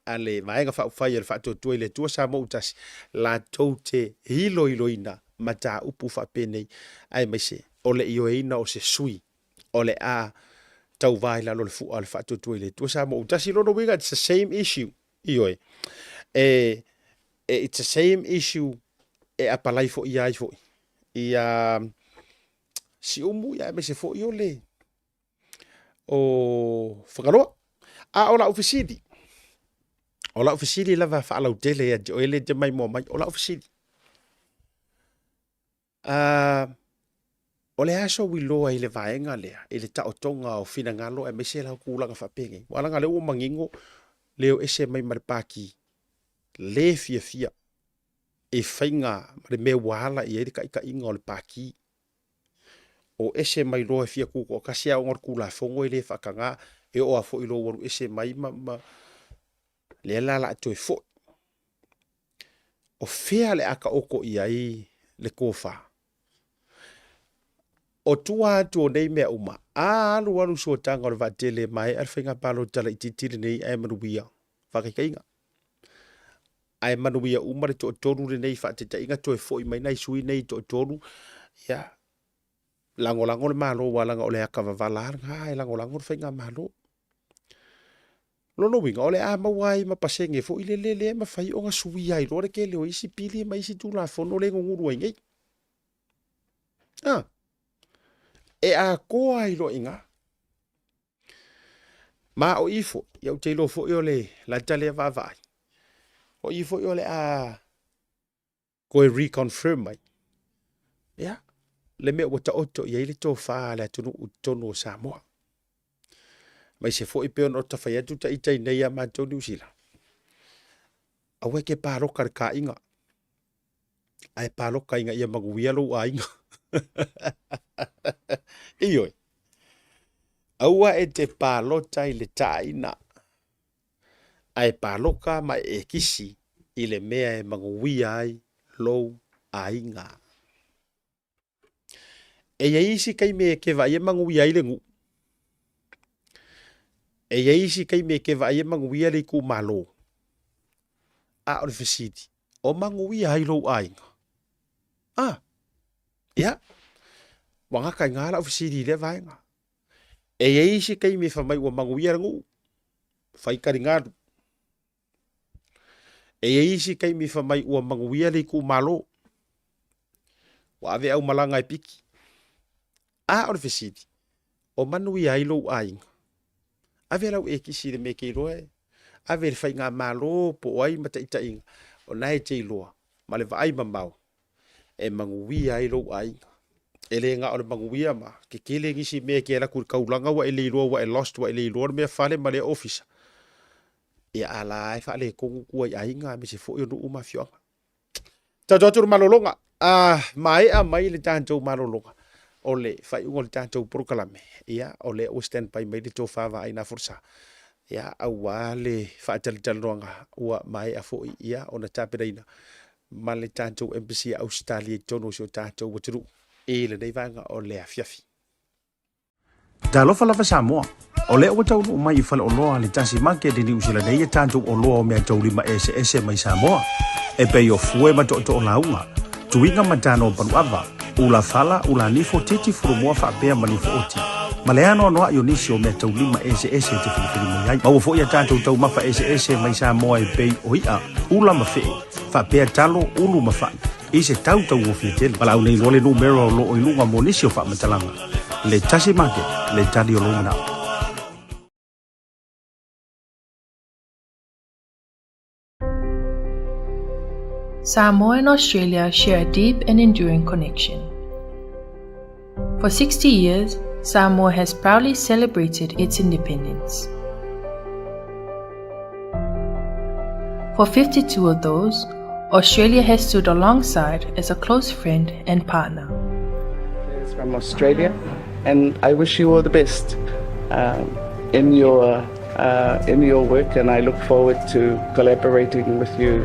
a le Vaega Faaupufai a le Faatuatua i le Atua Samoa ua Tasi, latou te iloiloina mataupu faapenei, aemaise o le ioeina o se sui o le a tauva i lalo o le fua o le Faatuatua i le Atua Samoa ua Tasi. Lona uiga, it's the same issue. Ioe. E, it's the same issue e apalai foi ai foi ia Siumu, ia aemaise foi o le o Fagaloa. A o lau fesili, o lau fesili lava faalautele ia te oe le te maimoa mai, o lau fesili, uh, o le aso uiloa i le vaega lea, i le taotoga o finagalo aemaise lau tulaga faapenei. Ua leaga lea ua manino le o ese mai ma le pati le fiafia i faiga ma le mea ua ala i ai le taitaiga o le pati. O ese mai loa e fia tutoatasi a ona o le Tulafono e le faataga e oo lava foi i lou alu ese mai ma, ma lea la la toe foi. O fea le a taoto i ai le tofa? O tua atu o nei mea uma, a alu alu suataga o le vaatele e maea le faiga palota laitiiti lenei ae manuia faataitaiga. Ae manuia uma le toatolu lenei faataitaiga toe foi mai nai sui nei toatolu, ia, lagolago le Malo aua leaga o le ata vavala lava lena e lagolago le faigamalo. Lona uiga, o le a maua ai ma pasene foi lele lea e mafai ona suia ai loa le tele o isi pili ma isi Tulafono lea e gugulu ai nei. A, e atoa ai loa i ina. Ma o i foi, ia ou te iloa foi o le lata lea vaavaai, o i foi o le a toe reconfirm mai, ia, le mea ua taoto i ai le tofa a le atunuu i totonu o Samoa. Aemaise foi pei ona ta fai atu ita i nei ia matou Niu Sila, aua e te paloka i le taaiga, ae paloka ina ia manuia lou aiga. Ioe. Aua e te palota i le taaiga, ae paloka ma e ekisi i le mea e manuia ai lou aiga. E i ai isi taimi e te vaai e manuia ai le nuu. E i ai isi taimi e te vaai e manuia le itumalo. A o le fesili, o manuia ai lou aiga? A, ia, ua gata i ina lau fesili i lea vaega. E i ai isi taimi e fai mai ua manuia le nuu, fai taligalu. E i ai isi taimi fai mai ua manuia le itumalo, ua ave aumalaga e piki. A o le fesili, o manuia ai lou aiga? Ave lau ekisi i le mea e te iloa e ave i le faigamalo po o ai ma taitaiga, o na e te iloa ma le vaai mamao e manuia ai lou aiga. E le na o le manuia ma tetele nisi mea e te alu atu i le taulaga ua e le iloa ua e lost ua e le iloa le mea fale ma lea ofisa. Ia a la e faaletonu tua i aiga aemaise foi o nuu ma afioaga. Tatou atu le malologa, a maea mai le tatou malologa o le faaiuga o le tatou polokalame, ia o lea ua stand by mai le tofa vaai na folasa, ia aua le faatalatalanoaga ua maea foi ia ona tapenaina ma le tatou Embassy a Ausetalia i totonu o si o tatou atunuu i lenei vaega o le afiafi. Talofa lava Samoa! O lea ua taunuu mai i faleoloa a le Tasi Market i Niu Sila nei a tatou oloa o meataulima eseese mai Samoa, e pei o fue ma tootoo lauga, tuiga ma tano paluava, ula fala, ula nifo, titi fulumoa faapea ma nifo oti, ma le anoanoai o nisi o meataulima eseese e te filifili mai ai. Maua foi a tatou taumafa eseese mai Samoa e pei o i'a, ula ma fe'e, faapea talo, ulu ma fa'i. I se tau taugofie tele. Valaau nei loa le numera o lo o i luga mo nisi o faamatalaga. Le Tasi Market, le tali o lou manao. Samoa and Australia share a deep and enduring connection. For 60 years, Samoa has proudly celebrated its independence. For 52 of those, Australia has stood alongside as a close friend and partner. From Australia, and I wish you all the best in your in your work, and I look forward to collaborating with you.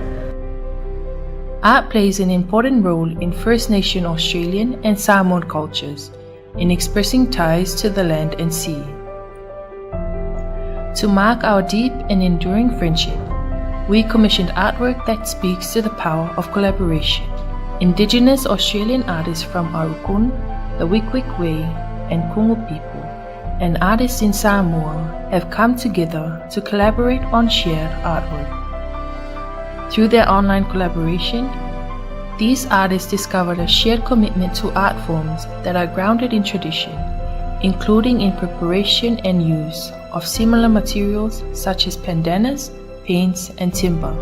Art plays an important role in First Nation Australian and Samoan cultures in expressing ties to the land and sea. To mark our deep and enduring friendship, we commissioned artwork that speaks to the power of collaboration. Indigenous Australian artists from Aurukun, the Weequahic and Kungu people, and artists in Samoa have come together to collaborate on shared artwork. Through their online collaboration, these artists discovered a shared commitment to art forms that are grounded in tradition, including in preparation and use of similar materials such as pandanus, paints, and timber.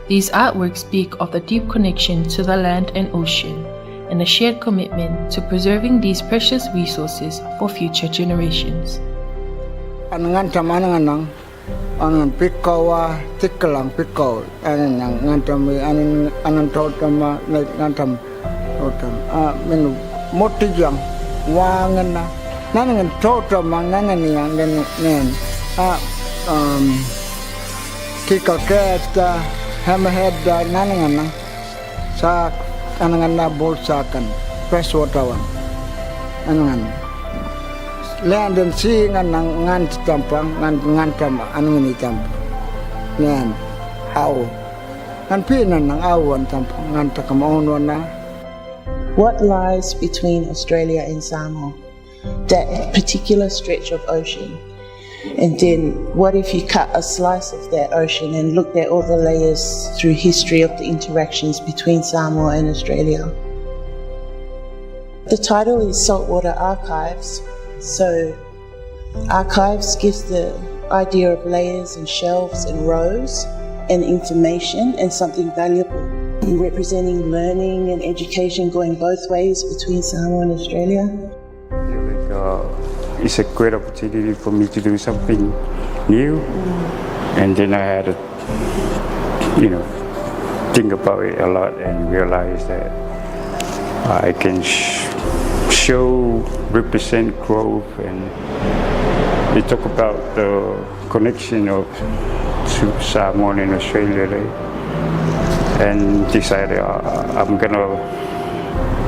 These artworks speak of the deep connection to the land and ocean and a shared commitment to preserving these precious resources for future generations. Angan pikawa tikalang pikaw anan ngantam anan anan totama ngantam totam a menu motijang wangana nanangan totama nananiang nen a kikaketa hammerhead nanangan sa anangan na bolsakan freshwater one anangan land and sea ngan ngan tampang ngan ngan tam anangan ni tamp ngan au ngan pi nan nang au an tampang ngan takam on na. What lies between Australia and Samoa? That particular stretch of ocean. And then what if you cut a slice of that ocean and looked at all the layers through history of the interactions between Samoa and Australia? The title is Saltwater Archives. So archives gives the idea of layers and shelves and rows and information and something valuable, representing learning and education going both ways between Samoa and Australia. Like, it's a great opportunity for me to do something new. And then I had to, think about it a lot and realize that I can show, represent growth, and they talk about the connection of Samoa and Australia, right? And decided I'm gonna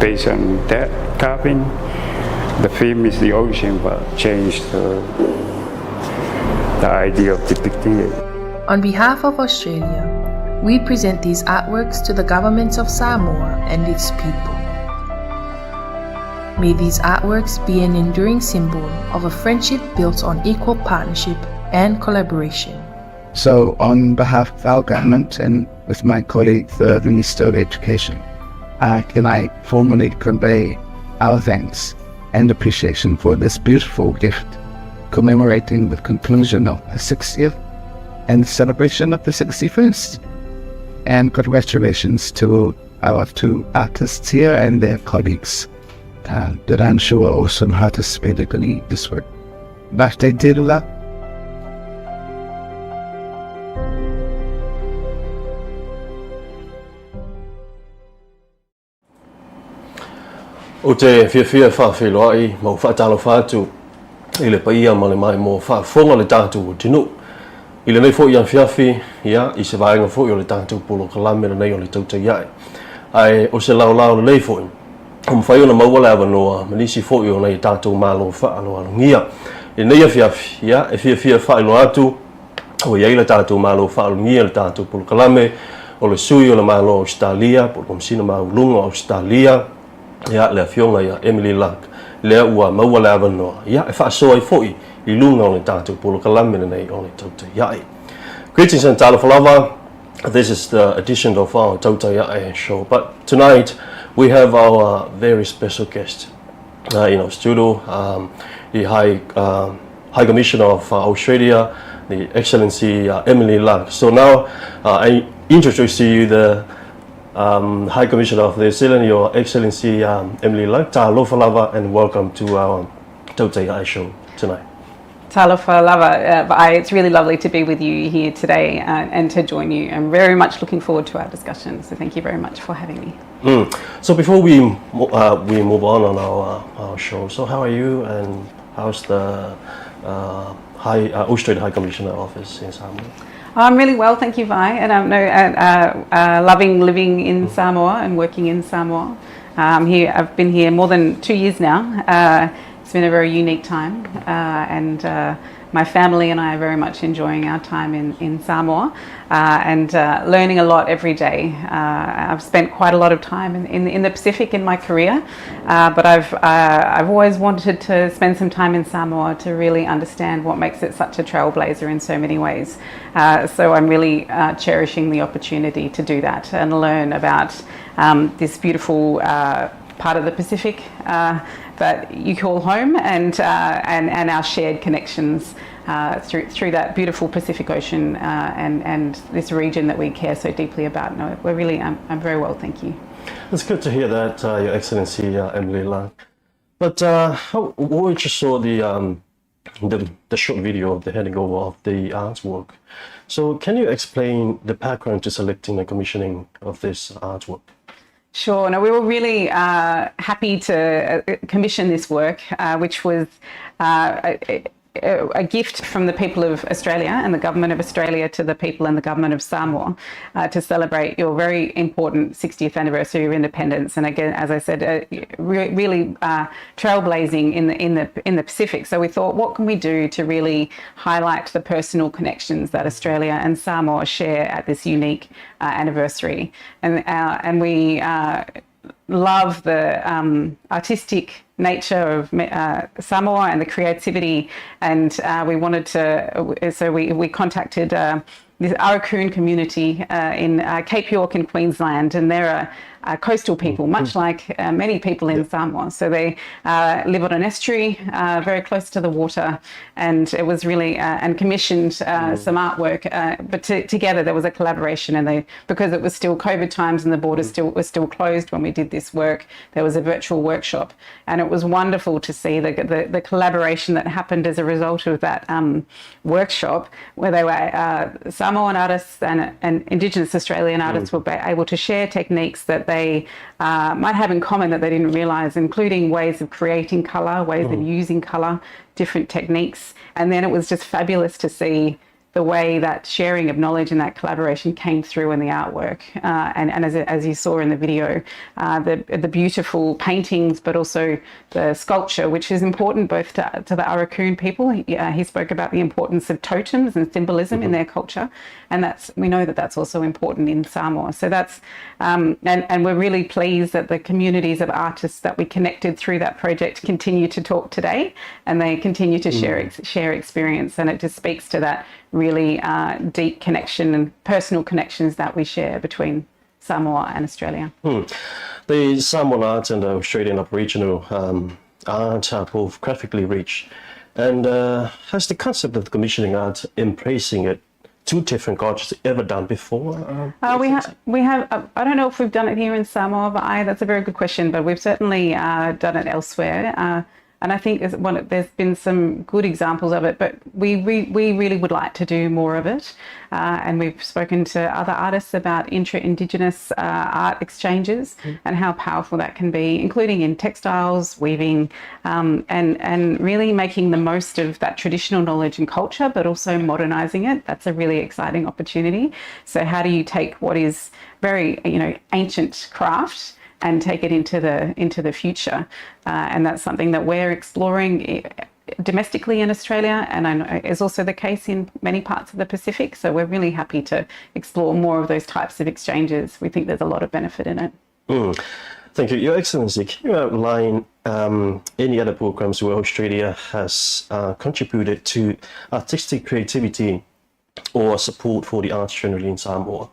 base on that carving. The theme is the ocean, but change the idea of depicting it. On behalf of Australia, we present these artworks to the governments of Samoa and its people. May these artworks be an enduring symbol of a friendship built on equal partnership and collaboration. So, on behalf of our government and with my colleague, the Minister of Education, can I formally convey our thanks and appreciation for this beautiful gift commemorating the conclusion of the 60th and the celebration of the 61st. And congratulations to our two artists here and their colleagues that I'm sure also participated in this work. Faafetai tele. Ou te fiafia e faafeiloai ma ou faatalofa atu i le paia ma le maimoa faafofoga o le tatou atunuu. I lenei foi afiafi, ia, i se vaega foi o le tatou polokalame lenei o le Tautai Ae. Ae o se laolao lelei foi, ua mafai ona maua le avanoa ma nisi foi o nai a tatou Malo faaaloalogia. I lenei afiafi, ia, e fiafia e faailoa atu, ua i ai le tatou Malo faaaloalogia i le tatou polokalame, o le Sui o le Malo o Ausetalia, po o le Komesina Maualuluga o Ausetalia, ia, le Afioga ia Emily Luck, lea ua maua le avanoa, ia, e faasoa ai foi i luga o le tatou polokalame lenei o le Tautai Ae. Greetings and talofa lava. This is the edition of our Tautai Ae show. But tonight we have our very special guest in our studio, the High Commissioner of Australia, the Excellency Emily Luck. So now I introduce to you the High Commissioner of New Zealand, Your Excellency Emily Luck. Talofa lava and welcome to our Tautai Ae show tonight. Talofa lava. It's really lovely to be with you here today and to join you. I'm very much looking forward to our discussion, so thank you very much for having me. So before we move on our show, so how are you and how's the Australia High Commissioner office in Samoa? I'm really well, thank you, Vai, and I'm no, loving living in Samoa and working in Samoa. Here, I've been here more than 2 years now. It's been a very unique time, and My family and I are very much enjoying our time in, in Samoa uh, and uh, learning a lot every day. Uh, I've spent quite a lot of time in, in, in the Pacific in my career, uh, but I've, uh, I've always wanted to spend some time in Samoa to really understand what makes it such a trailblazer in so many ways. Uh, so I'm really cherishing the opportunity to do that and learn about um, this beautiful part of the Pacific that you call home and, and, and our shared connections through, through that beautiful Pacific Ocean and, and this region that we care so deeply about. No, we're really, I'm, I'm very well, thank you. It's good to hear that, Your Excellency Emily Lark. But how, we just saw the, the, the short video of the handing over of the artwork. So can you explain the background to selecting the commissioning of this artwork? Sure. No, we were really happy to commission this work, which was a, a gift from the people of Australia and the government of Australia to the people and the government of Samoa to celebrate your very important 60th anniversary of independence. And again, as I said, re really trailblazing in the in the in the Pacific. So we thought, what can we do to really highlight the personal connections that Australia and Samoa share at this unique anniversary? And and we love the artistic nature of Samoa and the creativity, and we wanted to. So we we contacted this Aurukun community in Cape York in Queensland, and they're a coastal people, much like many people in Samoa. So they live on an estuary, very close to the water, and it was really and commissioned some artwork. But to, together there was a collaboration, and they because it was still COVID times and the borders still was still closed when we did this work. There was a virtual workshop, and it was wonderful to see the the, the collaboration that happened as a result of that workshop, where they were Samoan artists and, and Indigenous Australian artists were able to share techniques that they might have in common that they didn't realise, including ways of creating colour, ways of using colour, different techniques. And then it was just fabulous to see the way that sharing of knowledge and that collaboration came through in the artwork. And and as, as you saw in the video, the, the beautiful paintings, but also the sculpture, which is important both to, to the Aurukun people. He, he spoke about the importance of totems and symbolism in their culture. And that's we know that that's also important in Samoa. So that's, and, and we're really pleased that the communities of artists that we connected through that project continue to talk today and they continue to share, share experience. And it just speaks to that really deep connection and personal connections that we share between Samoa and Australia. The Samoan art and the Australian Aboriginal art are both graphically rich. And has the concept of commissioning art embracing it two different cultures ever done before? We have, we have. I don't know if we've done it here in Samoa, but I, that's a very good question. But we've certainly done it elsewhere. And I think there's, one, there's been some good examples of it, but we, we, we really would like to do more of it. And we've spoken to other artists about intra-Indigenous art exchanges and how powerful that can be, including in textiles, weaving, and, and really making the most of that traditional knowledge and culture, but also modernising it. That's a really exciting opportunity. So how do you take what is very, you know, ancient craft and take it into the into the future. And that's something that we're exploring domestically in Australia, and I know is also the case in many parts of the Pacific. So we're really happy to explore more of those types of exchanges. We think there's a lot of benefit in it. Thank you. Your Excellency, can you outline any other programs where Australia has contributed to artistic creativity or support for the arts generally in Samoa?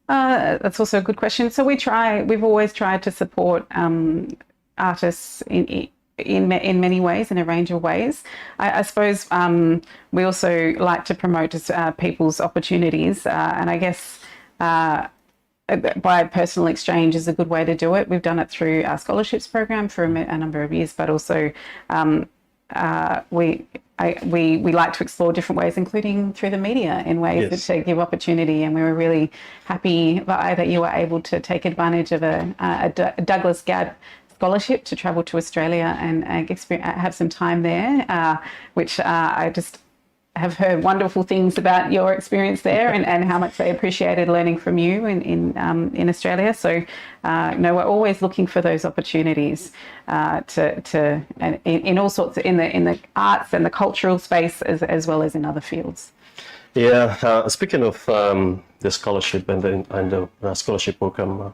That's also a good question. So we try, we've always tried to support artists in, in, in many ways, in a range of ways. I, I suppose we also like to promote people's opportunities, and I guess by personal exchange is a good way to do it. We've done it through our scholarships program for a, a number of years, but also we I, we, we like to explore different ways, including through the media in ways that to give opportunity. And we were really happy that you were able to take advantage of a, a, a Douglas Gabb scholarship to travel to Australia and have some time there, which I just have heard wonderful things about your experience there and, and how much they appreciated learning from you in in, in Australia. So, no, we're always looking for those opportunities to to and in, in all sorts of, in the in the arts and the cultural space as, as well as in other fields. Yeah, speaking of the scholarship and the, and the scholarship program,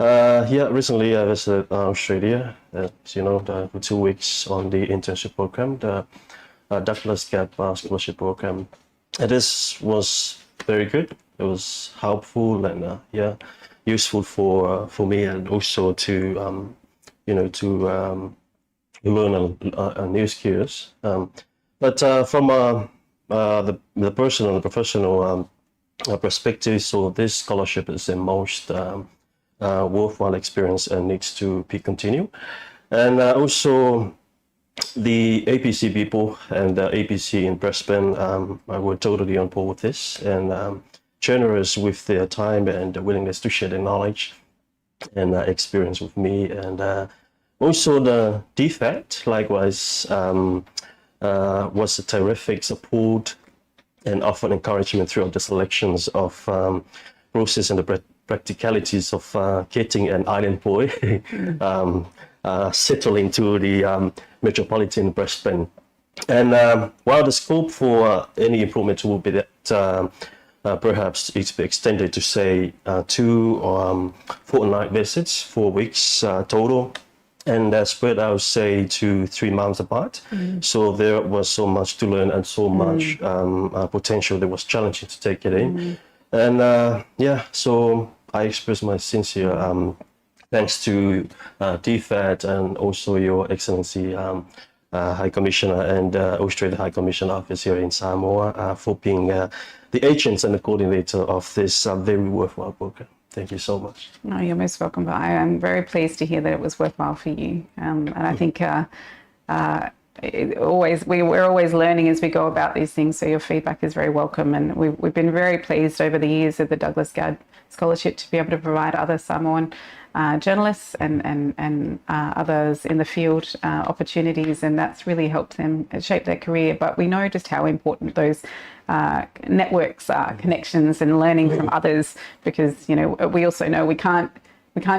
yeah, recently I visited Australia, as you know, the, for 2 weeks on the internship program, the Douglas Gabb Scholarship Program. And this was very good. It was helpful and yeah, useful for me and also to to learn a new skills. But from the personal and professional perspective, so this scholarship is the most worthwhile experience and needs to be continued. And also the APC people and the APC in Brisbane were totally on board with this and generous with their time and the willingness to share their knowledge and experience with me. And also the DFAT, likewise, was a terrific support and offered encouragement throughout the selections of process and the practicalities of getting an island boy settle into the metropolitan Brisbane. And while the scope for any improvement will be that perhaps it's be extended to say 2 fortnight visits, 4 weeks total, and spread out say to 3 months apart. So there was so much to learn and so much potential that was challenging to take it in. And yeah, so I express my sincere thanks to DFAT and also Your Excellency High Commissioner and Australia High Commissioner Office here in Samoa for being the agents and the coordinator of this very worthwhile program. Thank you so much. No, you're most welcome. But I am very pleased to hear that it was worthwhile for you. And I think it always we're always learning as we go about these things. So your feedback is very welcome, and we've been very pleased over the years of the Douglas Gabb Scholarship to be able to provide other Samoan journalists and others in the field opportunities, and that's really helped them shape their career. But we know just how important those networks are, connections, and learning from others, because we also know we can't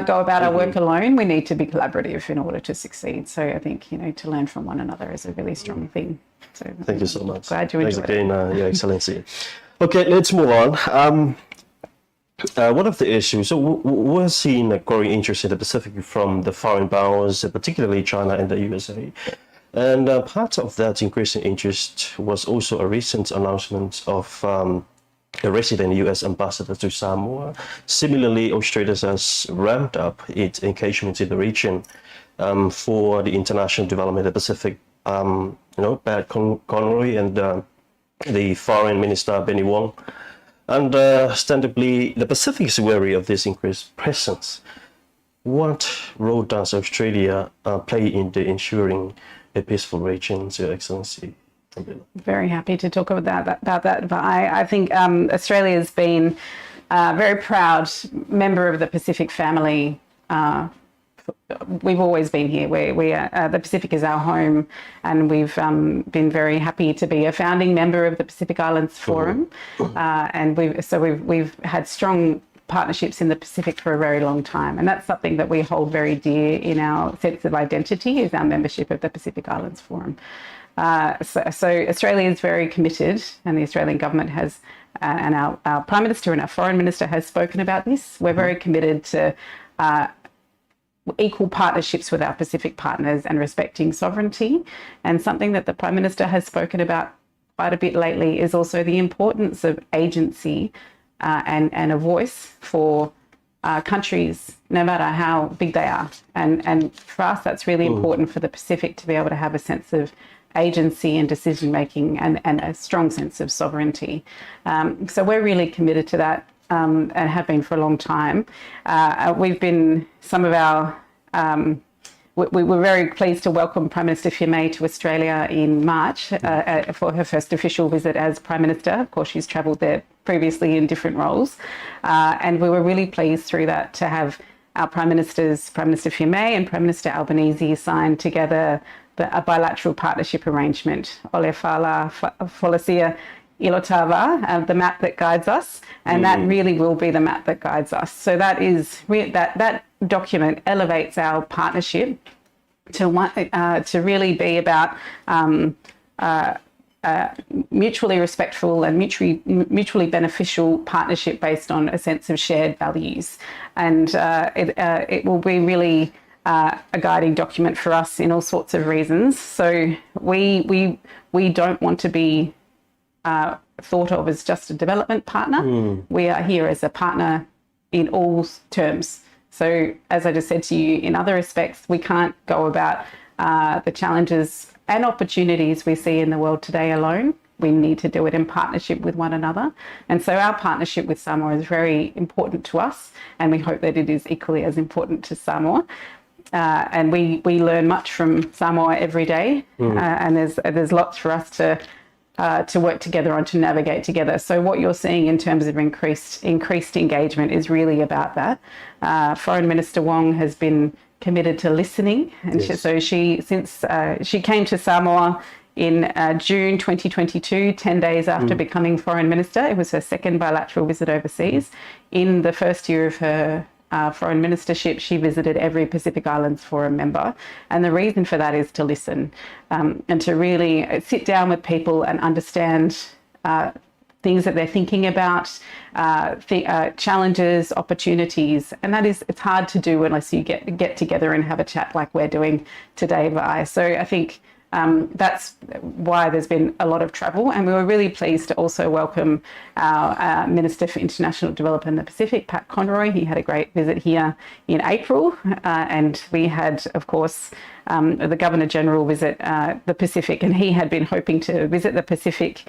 go about our work alone. We need to be collaborative in order to succeed. So I think to learn from one another is a really strong thing. So thank you so much. Glad you Thanks enjoyed again, it. Your Excellency. Okay, let's move on. One of the issues, so we're seeing a growing interest in the Pacific from the foreign powers, particularly China and the USA. And part of that increasing interest was also a recent announcement of the resident US ambassador to Samoa. Similarly, Australia has ramped up its engagement in the region for the international development of the Pacific. Pat Conroy and the foreign minister Penny Wong. Understandably, the Pacific is wary of this increased presence. What role does Australia play in the ensuring a peaceful region, Your Excellency? Very happy to talk about that. About that. But I think Australia's been a very proud member of the Pacific family. We've always been here. The Pacific is our home, and we've been very happy to be a founding member of the Pacific Islands Forum. And we've so we've we've had strong partnerships in the Pacific for a very long time, and that's something that we hold very dear in our sense of identity is our membership of the Pacific Islands Forum. So Australia is very committed, and the Australian government has, and our Prime Minister and our Foreign Minister has spoken about this. We're very committed to equal partnerships with our Pacific partners and respecting sovereignty. And something that the Prime Minister has spoken about quite a bit lately is also the importance of agency and a voice for countries, no matter how big they are. And for us, that's really important for the Pacific to be able to have a sense of agency and decision making and a strong sense of sovereignty. So we're really committed to that and have been for a long time. We've been some of our we were very pleased to welcome Prime Minister Fiame to Australia in March for her first official visit as Prime Minister. Of course, she's travelled there previously in different roles. And we were really pleased through that to have our Prime Ministers, Prime Minister Fiame and Prime Minister Albanese, signed together the, a bilateral partnership arrangement, Ole Fala Folasia Ilotava, the map that guides us, and that really will be the map that guides us. So that is that that document elevates our partnership to want to really be about mutually respectful and mutually beneficial partnership based on a sense of shared values, and it will be really a guiding document for us in all sorts of reasons. So we don't want to be thought of as just a development partner. We are here as a partner in all terms. So, as I just said to you, in other respects, we can't go about the challenges and opportunities we see in the world today alone. We need to do it in partnership with one another. And so, our partnership with Samoa is very important to us, and we hope that it is equally as important to Samoa. And we learn much from Samoa every day, and there's lots for us to work together on, to navigate together. So what you're seeing in terms of increased engagement is really about that. Foreign Minister Wong has been committed to listening, and so she since she came to Samoa in June 2022, 10 days after becoming foreign minister. It was her second bilateral visit overseas. In the first year of her foreign ministership, she visited every Pacific Islands Forum member. And the reason for that is to listen and to really sit down with people and understand things that they're thinking about, challenges, opportunities. And that is, it's hard to do unless you get together and have a chat like we're doing today, Vi. So I think that's why there's been a lot of travel, and we were really pleased to also welcome our Minister for International Development in the Pacific, Pat Conroy. He had a great visit here in April, and we had, of course, the Governor General visit the Pacific, and he had been hoping to visit the Pacific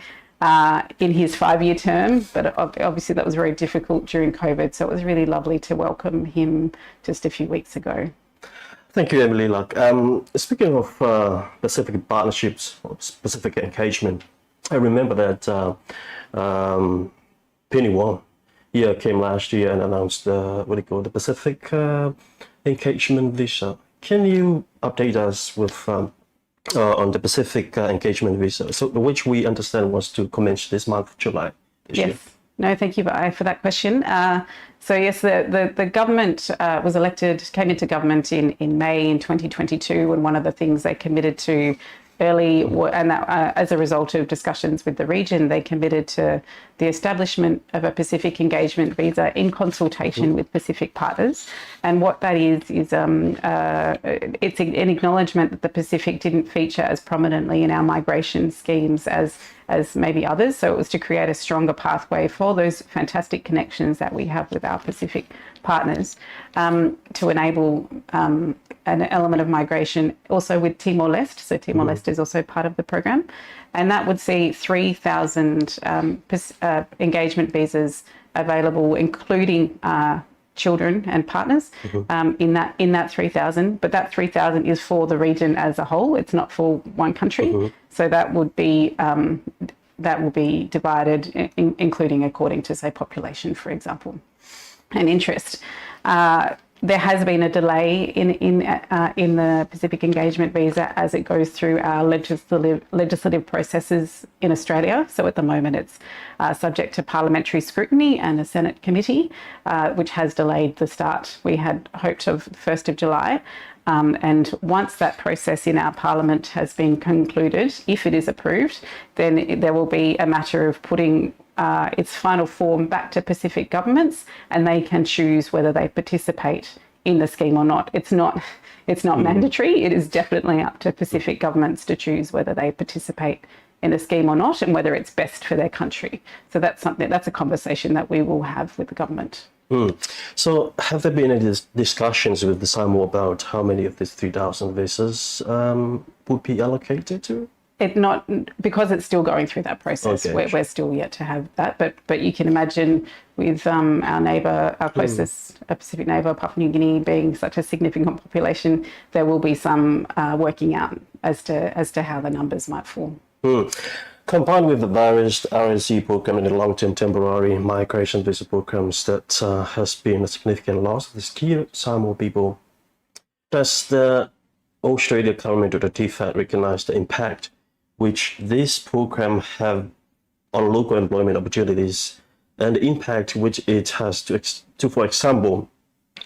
in his 5-year term, but obviously that was very difficult during COVID, so it was really lovely to welcome him just a few weeks ago. Thank you, Emily Luck. Speaking of Pacific partnerships, or Pacific engagement, I remember that Penny Wong, yeah, came last year and announced what do you call the Pacific Engagement Visa. Can you update us with on the Pacific Engagement Visa, so which we understand was to commence this month, July this Yes. year? No, thank you, Vi, for that question. So yes, the government was elected, came into government in May in 2022, and one of the things they committed to early, and that, as a result of discussions with the region, they committed to the establishment of a Pacific Engagement Visa in consultation with Pacific partners. And what that is, is it's an acknowledgement that the Pacific didn't feature as prominently in our migration schemes as maybe others. So it was to create a stronger pathway for those fantastic connections that we have with our Pacific partners to enable an element of migration also with Timor-Leste. So Timor-Leste is also part of the program. And that would see 3,000 engagement visas available, including children and partners in that 3,000. But that 3,000 is for the region as a whole. It's not for one country. So that will be divided, including according to, say, population, for example, and interest. There has been a delay in the Pacific Engagement Visa as it goes through our legislative processes in Australia. So at the moment, it's subject to parliamentary scrutiny and a Senate committee, which has delayed the start. We had hoped of 1st of July. And once that process in our parliament has been concluded, if it is approved, then there will be a matter of putting its final form back to Pacific governments, and they can choose whether they participate in the scheme or not. It's not mandatory. It is definitely up to Pacific governments to choose whether they participate in the scheme or not, and whether it's best for their country. So that's a conversation that we will have with the government. So, have there been any discussions with the Samoa about how many of these 3,000 visas would be allocated to? It not because it's still going through that process. We're still yet to have that, but you can imagine with our neighbour, our closest Pacific neighbour, Papua New Guinea, being such a significant population, there will be some working out as to how the numbers might fall. Combined with the various RSE program and the long-term temporary migration visa programs that has been a significant loss of the skilled Samoa people. Does the Australia government or the TFAT recognize the impact which this program have on local employment opportunities and the impact which it has to, to for example,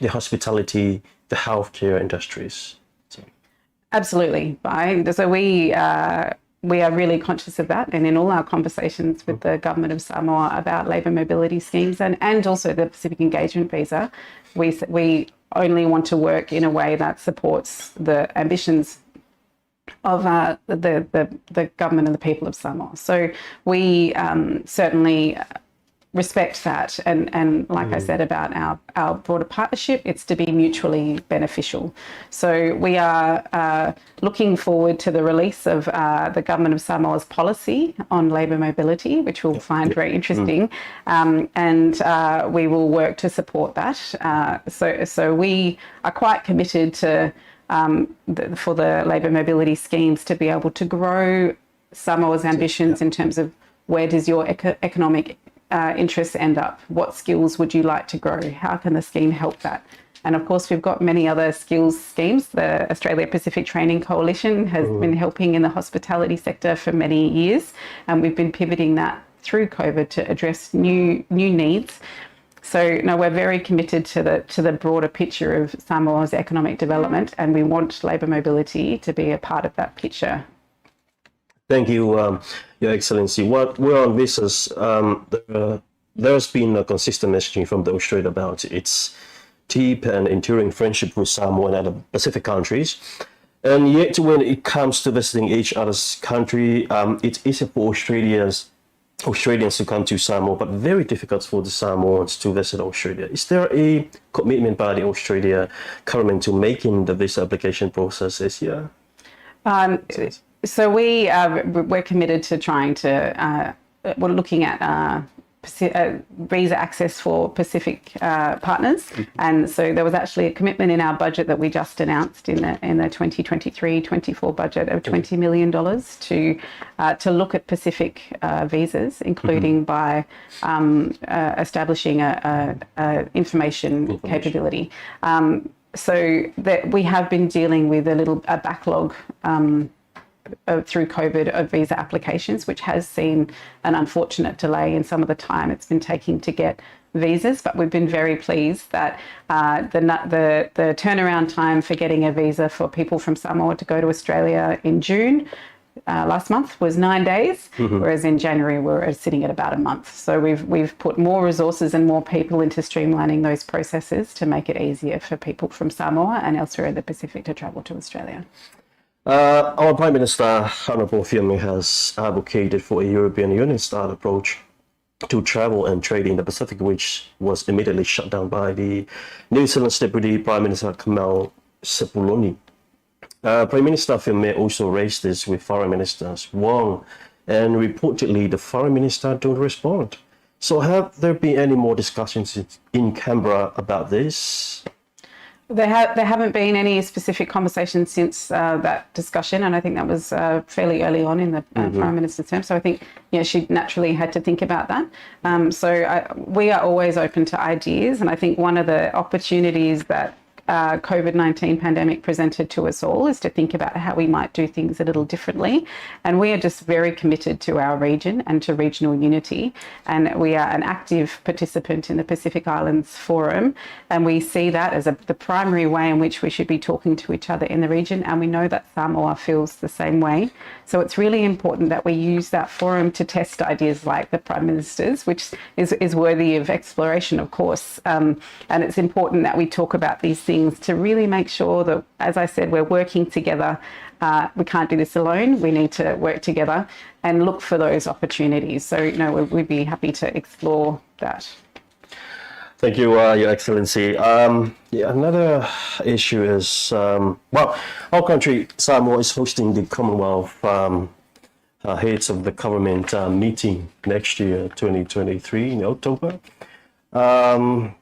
the hospitality, the healthcare industries? So. Absolutely. So we we are really conscious of that, and in all our conversations with the government of Samoa about labour mobility schemes and, and also the Pacific Engagement Visa, we, we only want to work in a way that supports the ambitions of uh, the, the, the government and the people of Samoa. So we um, certainly respect that. And, and like mm. I said about our, our broader partnership, it's to be mutually beneficial. So we are uh, looking forward to the release of uh, the Government of Samoa's policy on labour mobility, which we'll find very interesting. Mm. Um, and uh, we will work to support that. Uh, so, so we are quite committed to um, the, for the labour mobility schemes to be able to grow Samoa's ambitions in terms of where does your eco economic uh, interests end up? What skills would you like to grow? How can the scheme help that? And of course, we've got many other skills schemes. The Australia Pacific Training Coalition has mm. been helping in the hospitality sector for many years, and we've been pivoting that through COVID to address new new needs. So no, we're very committed to the to the broader picture of Samoa's economic development, and we want labour mobility to be a part of that picture. Thank you, um, Your Excellency. What we're on visas, um, there, there's been a consistent messaging from the Australia about its deep and enduring friendship with Samoa and other Pacific countries. And yet, when it comes to visiting each other's country, um, it's easy for Australians Australians to come to Samoa, but very difficult for the Samoans to visit Australia. Is there a commitment by the Australia government to making the visa application process easier? Um, so we are, we're committed to trying to, uh, we're looking at uh, uh, visa access for Pacific uh, partners. Mm-hmm. And so there was actually a commitment in our budget that we just announced in the in the 2023-24 budget of $20 million to uh, to look at Pacific uh, visas, including mm-hmm. by um, uh, establishing a, a, a information, information, capability. Um, so that we have been dealing with a little a backlog um, uh, through COVID of visa applications, which has seen an unfortunate delay in some of the time it's been taking to get visas. But we've been very pleased that uh, the, the, the turnaround time for getting a visa for people from Samoa to go to Australia in June uh, last month was nine days, mm-hmm. whereas in January we were sitting at about a month. So we've we've put more resources and more people into streamlining those processes to make it easier for people from Samoa and elsewhere in the Pacific to travel to Australia. Uh, our Prime Minister, Honourable Fiame, has advocated for a European Union style approach to travel and trade in the Pacific, which was immediately shut down by the New Zealand's Deputy Prime Minister Kamal Sepuloni. Uh, Prime Minister Fiame also raised this with Foreign Minister Wong, and reportedly the Foreign Minister don't respond. So have there been any more discussions in Canberra about this? There, ha- there haven't been any specific conversations since uh, that discussion, and I think that was uh, fairly early on in the uh, mm-hmm. Prime Minister's term. So I think you know, she naturally had to think about that. Um, so I, we are always open to ideas, and I think one of the opportunities that uh, COVID 19 pandemic presented to us all is to think about how we might do things a little differently. And we are just very committed to our region and to regional unity. And we are an active participant in the Pacific Islands Forum. And we see that as a, the primary way in which we should be talking to each other in the region. And we know that Samoa feels the same way. So it's really important that we use that forum to test ideas like the Prime Minister's, which is, is worthy of exploration, of course. Um, and it's important that we talk about these things to really make sure that, as I said, we're working together. Uh, we can't do this alone. We need to work together and look for those opportunities. So, you know, we'd be happy to explore that. Thank you, uh, Your Excellency. Um, yeah, another issue is, um, well, our country, Samoa, is hosting the Commonwealth um, uh, Heads of the Government uh, meeting next year, 2023, in October. Um,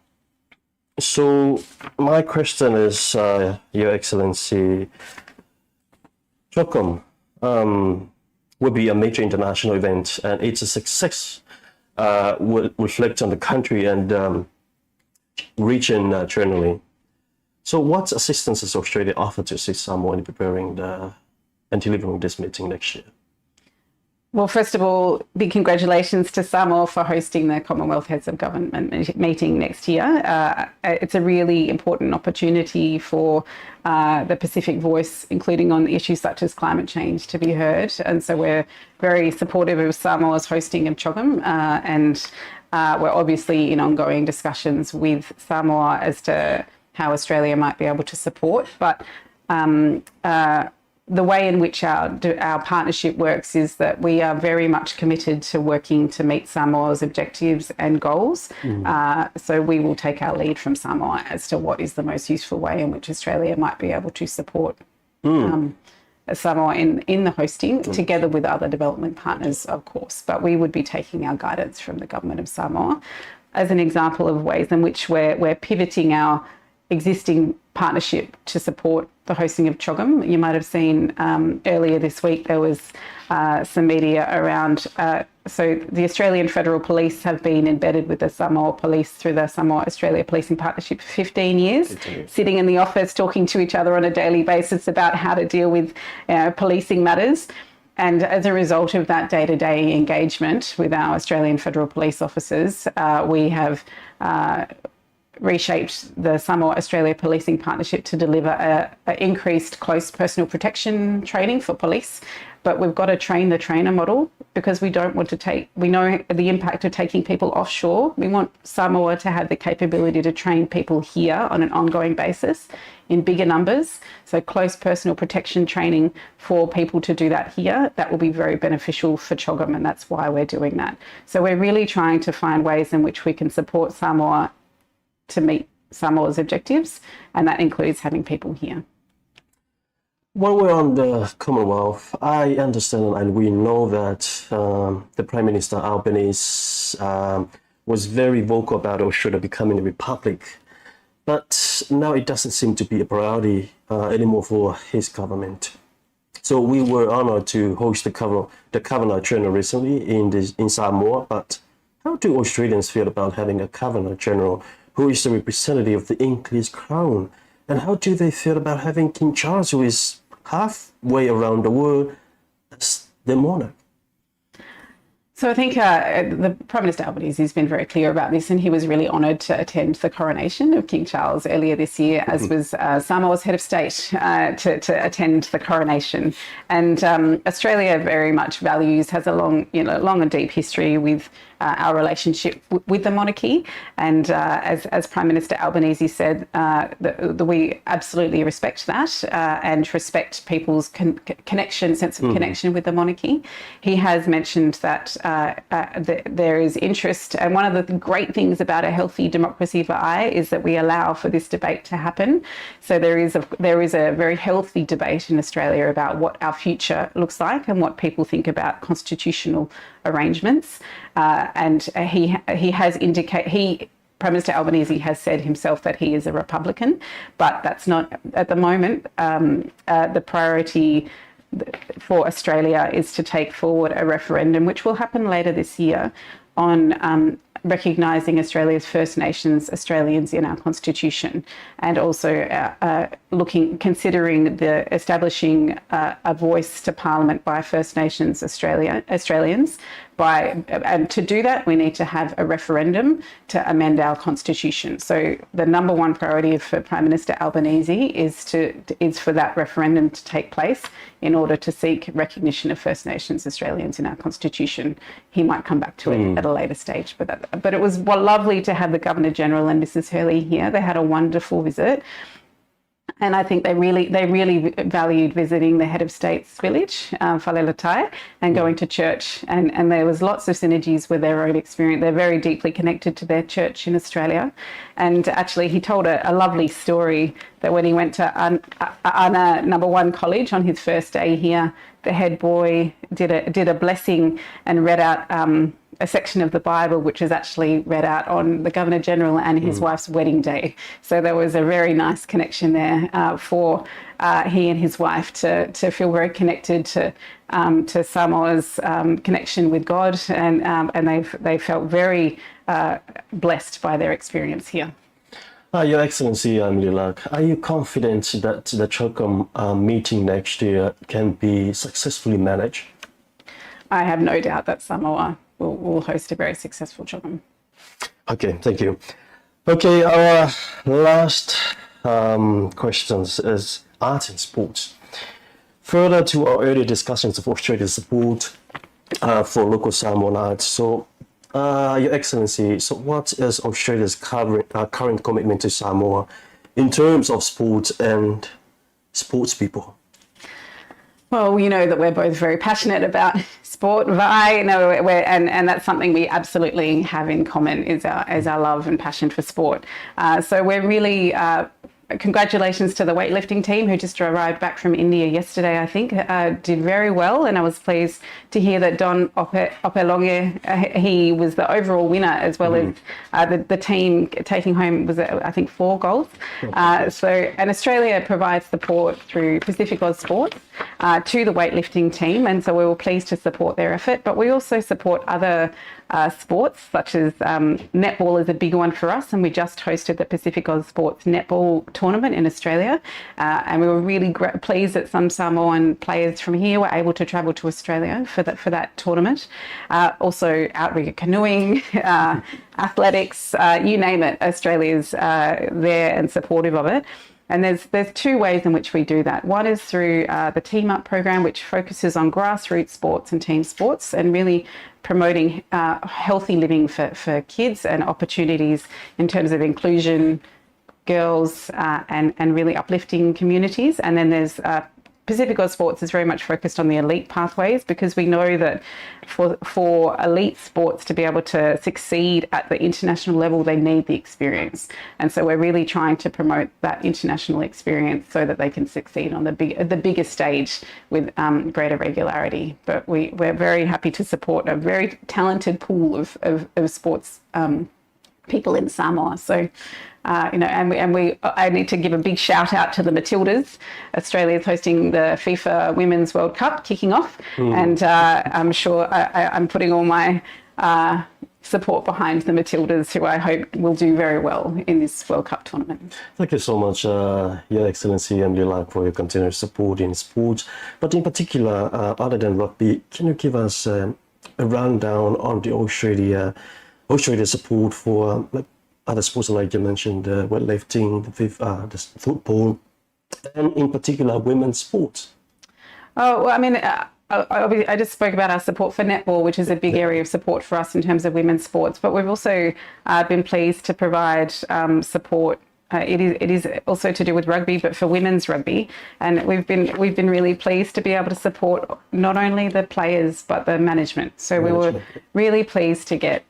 so my question is, uh, Your Excellency, CHOGM, um, will be a major international event, and it's a success will reflect on the country and region generally. So, what assistance does Australia offer to assist Samoa in preparing the and delivering this meeting next year? Well, first of all, big congratulations to Samoa for hosting the Commonwealth Heads of Government meeting next year. It's a really important opportunity for the Pacific voice, including on issues such as climate change, to be heard. And so we're very supportive of Samoa's hosting of CHOGM, and we're obviously in ongoing discussions with Samoa as to how Australia might be able to support. But the way in which our partnership works is that we are very much committed to working to meet Samoa's objectives and goals. So we will take our lead from Samoa as to what is the most useful way in which Australia might be able to support Samoa in the hosting, together with other development partners, of course. But we would be taking our guidance from the government of Samoa as an example of ways in which we're pivoting our existing partnership to support the hosting of CHOGM. You might have seen earlier this week there was some media around. So the Australian Federal Police have been embedded with the Samoa Police through the Samoa Australia Policing Partnership for 15 years, 15 years. Sitting in the office talking to each other on a daily basis about how to deal with policing matters. And as a result of that day to day engagement with our Australian Federal Police officers, we have reshaped the Samoa Australia Policing Partnership to deliver a increased close personal protection training for police. But we've got to train the trainer model because we don't want to take, we know the impact of taking people offshore. We want Samoa to have the capability to train people here on an ongoing basis in bigger numbers. So close personal protection training for people to do that here, that will be very beneficial for CHOGM, and that's why we're doing that. So we're really trying to find ways in which we can support Samoa to meet Samoa's objectives, and that includes having people here. While we're on the Commonwealth, I understand and we know that the Prime Minister Albanese was very vocal about Australia becoming a republic. But now it doesn't seem to be a priority anymore for his government. So we were honored to host the Governor General recently in Samoa. But how do Australians feel about having a Governor General who is the representative of the English Crown? And how do they feel about having King Charles, who is halfway around the world, as the monarch? So I think the Prime Minister Albanese has been very clear about this, and he was really honoured to attend the coronation of King Charles earlier this year, as was Samoa's head of state to attend the coronation. And Australia very much values, has a long and deep history with our relationship with the monarchy. And as Prime Minister Albanese said, we absolutely respect that and respect people's connection, sense of connection with the monarchy. He has mentioned that there is interest, and one of the great things about a healthy democracy for I is that we allow for this debate to happen. So there is a very healthy debate in Australia about what our future looks like and what people think about constitutional arrangements. And he has indicated he Prime Minister Albanese has said himself that he is a Republican, but that's not at the moment. The priority for Australia is to take forward a referendum, which will happen later this year, on recognising Australia's First Nations Australians in our constitution, and also looking, considering the establishing a voice to Parliament by First Nations Australians. By and to do that, we need to have a referendum to amend our constitution. So the number one priority for Prime Minister Albanese is for that referendum to take place in order to seek recognition of First Nations Australians in our constitution. He might come back to it at a later stage, but it was lovely to have the Governor General and Mrs Hurley here. They had a wonderful visit. And I think they really valued visiting the head of state's village, Falelatai, and going to church. And there was lots of synergies with their own experience. They're very deeply connected to their church in Australia. And actually, he told a lovely story that when he went to Ana Number One College on his first day here, the head boy did a blessing and read out a section of the Bible which is actually read out on the Governor General and his mm. wife's wedding day. So there was a very nice connection there for he and his wife to, to feel very connected to, to Samoa's connection with God, and, and they've, they felt very blessed by their experience here. Your Excellency, Emily Luck, are you confident that the CHOGM meeting next year can be successfully managed? I have no doubt that Samoa will, will host a very successful CHOGM. Okay, thank you. Okay, our last questions is art and sports. Further to our earlier discussions of Australia's support for local Samoan arts, so Your Excellency, so what is Australia's current, current commitment to Samoa in terms of sports and sports people? Well, you know that we're both very passionate about sport, Vi. No, we're, and, and that's something we absolutely have in common is our, is our love and passion for sport. So we're really congratulations to the weightlifting team who just arrived back from India yesterday, I think, did very well. And I was pleased to hear that Don Ope- Opeloge, he was the overall winner as well mm-hmm. as the, the team taking home was, I think, four golds. So, and Australia provides support through Pacific Oz Sports to the weightlifting team. And so we were pleased to support their effort, but we also support other sports, such as netball is a big one for us, and we just hosted the Pacific Oz Sports Netball Tournament in Australia, and we were really pleased that some Samoan players from here were able to travel to Australia for that for that tournament. Also, outrigger canoeing, athletics, you name it, Australia's there and supportive of it. And there's, there's two ways in which we do that. One is through the Team Up program, which focuses on grassroots sports and team sports and really promoting healthy living for, for kids and opportunities in terms of inclusion, girls, and, and really uplifting communities. And then there's Pacific Oz Sports is very much focused on the elite pathways because we know that for, for elite sports to be able to succeed at the international level, they need the experience. And so we're really trying to promote that international experience so that they can succeed on the, big, the biggest stage with greater regularity. But we, we're very happy to support a very talented pool of, of, of sports people in Samoa. So, you know, and we, and we, I need to give a big shout out to the Matildas. Australia is hosting the FIFA Women's World Cup kicking off, and I'm sure I, am putting all my support behind the Matildas, who I hope will do very well in this World Cup tournament. Thank you so much, Your Excellency Emily Luck, for your continued support in sports. But in particular, other than rugby, can you give us a rundown on the Australia Australia support for like other sports like you mentioned, weightlifting, the, the football, and in particular women's sports? Oh, well, I mean, I, I just spoke about our support for netball, which is a big area of support for us in terms of women's sports. But we've also been pleased to provide support it is it is also to do with rugby, but for women's rugby, and we've been we've been really pleased to be able to support not only the players but the management. So we were really pleased to get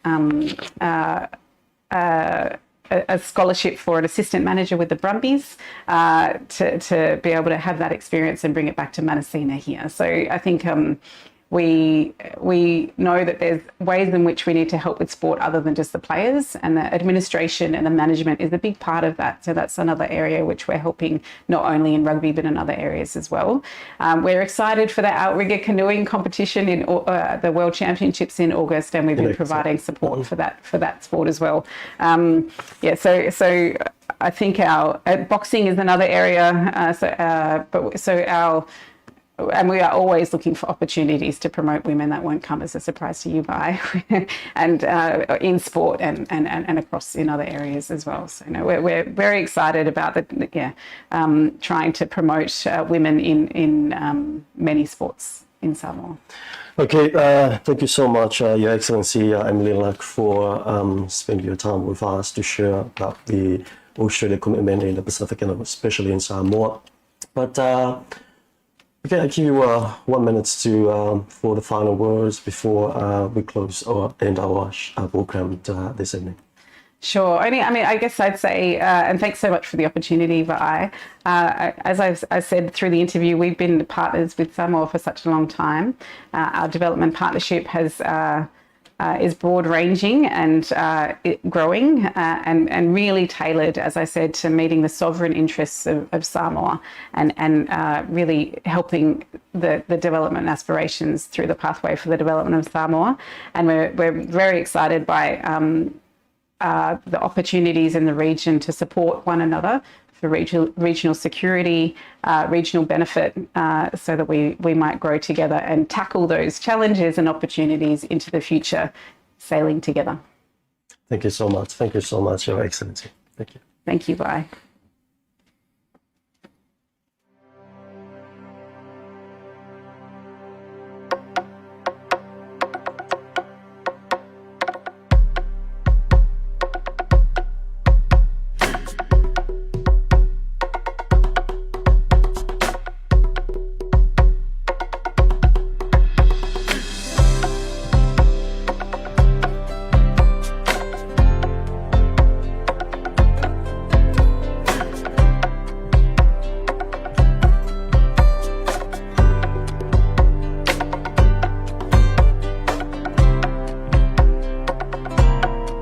a scholarship for an assistant manager with the Brumbies to, to be able to have that experience and bring it back to Manasina here. So I think we we know that there's ways in which we need to help with sport other than just the players, and the administration and the management is a big part of that. So that's another area which we're helping not only in rugby but in other areas as well. We're excited for the outrigger canoeing competition in the World Championships in August, and we've been providing support for that for that sport as well. Yeah, so so I think our boxing is another area. So but so our and we are always looking for opportunities to promote women. That won't come as a surprise to you, by and in sport and, and, and, across in other areas as well. So, you know, we're, we're very excited about the yeah, trying to promote women in in many sports in Samoa. Okay, thank you so much, Your Excellency Emily Luck, for spending your time with us to share about the Australia commitment in the Pacific and especially in Samoa. But okay, I give you 1 minute to for the final words before we close or end our program this evening. Sure. Only, I mean, I guess I'd say, and thanks so much for the opportunity, Va'ai. As I've I said through the interview, we've been partners with Samoa for such a long time. Our development partnership has is broad ranging and growing and, and really tailored, as I said, to meeting the sovereign interests of, of Samoa and, and really helping the, the development aspirations through the pathway for the development of Samoa. And we're, we're very excited by um, the opportunities in the region to support one another for regional, regional security, regional benefit, so that we, we might grow together and tackle those challenges and opportunities into the future, sailing together. Thank you so much. Thank you so much, Your Excellency. Thank you. Thank you. Bye.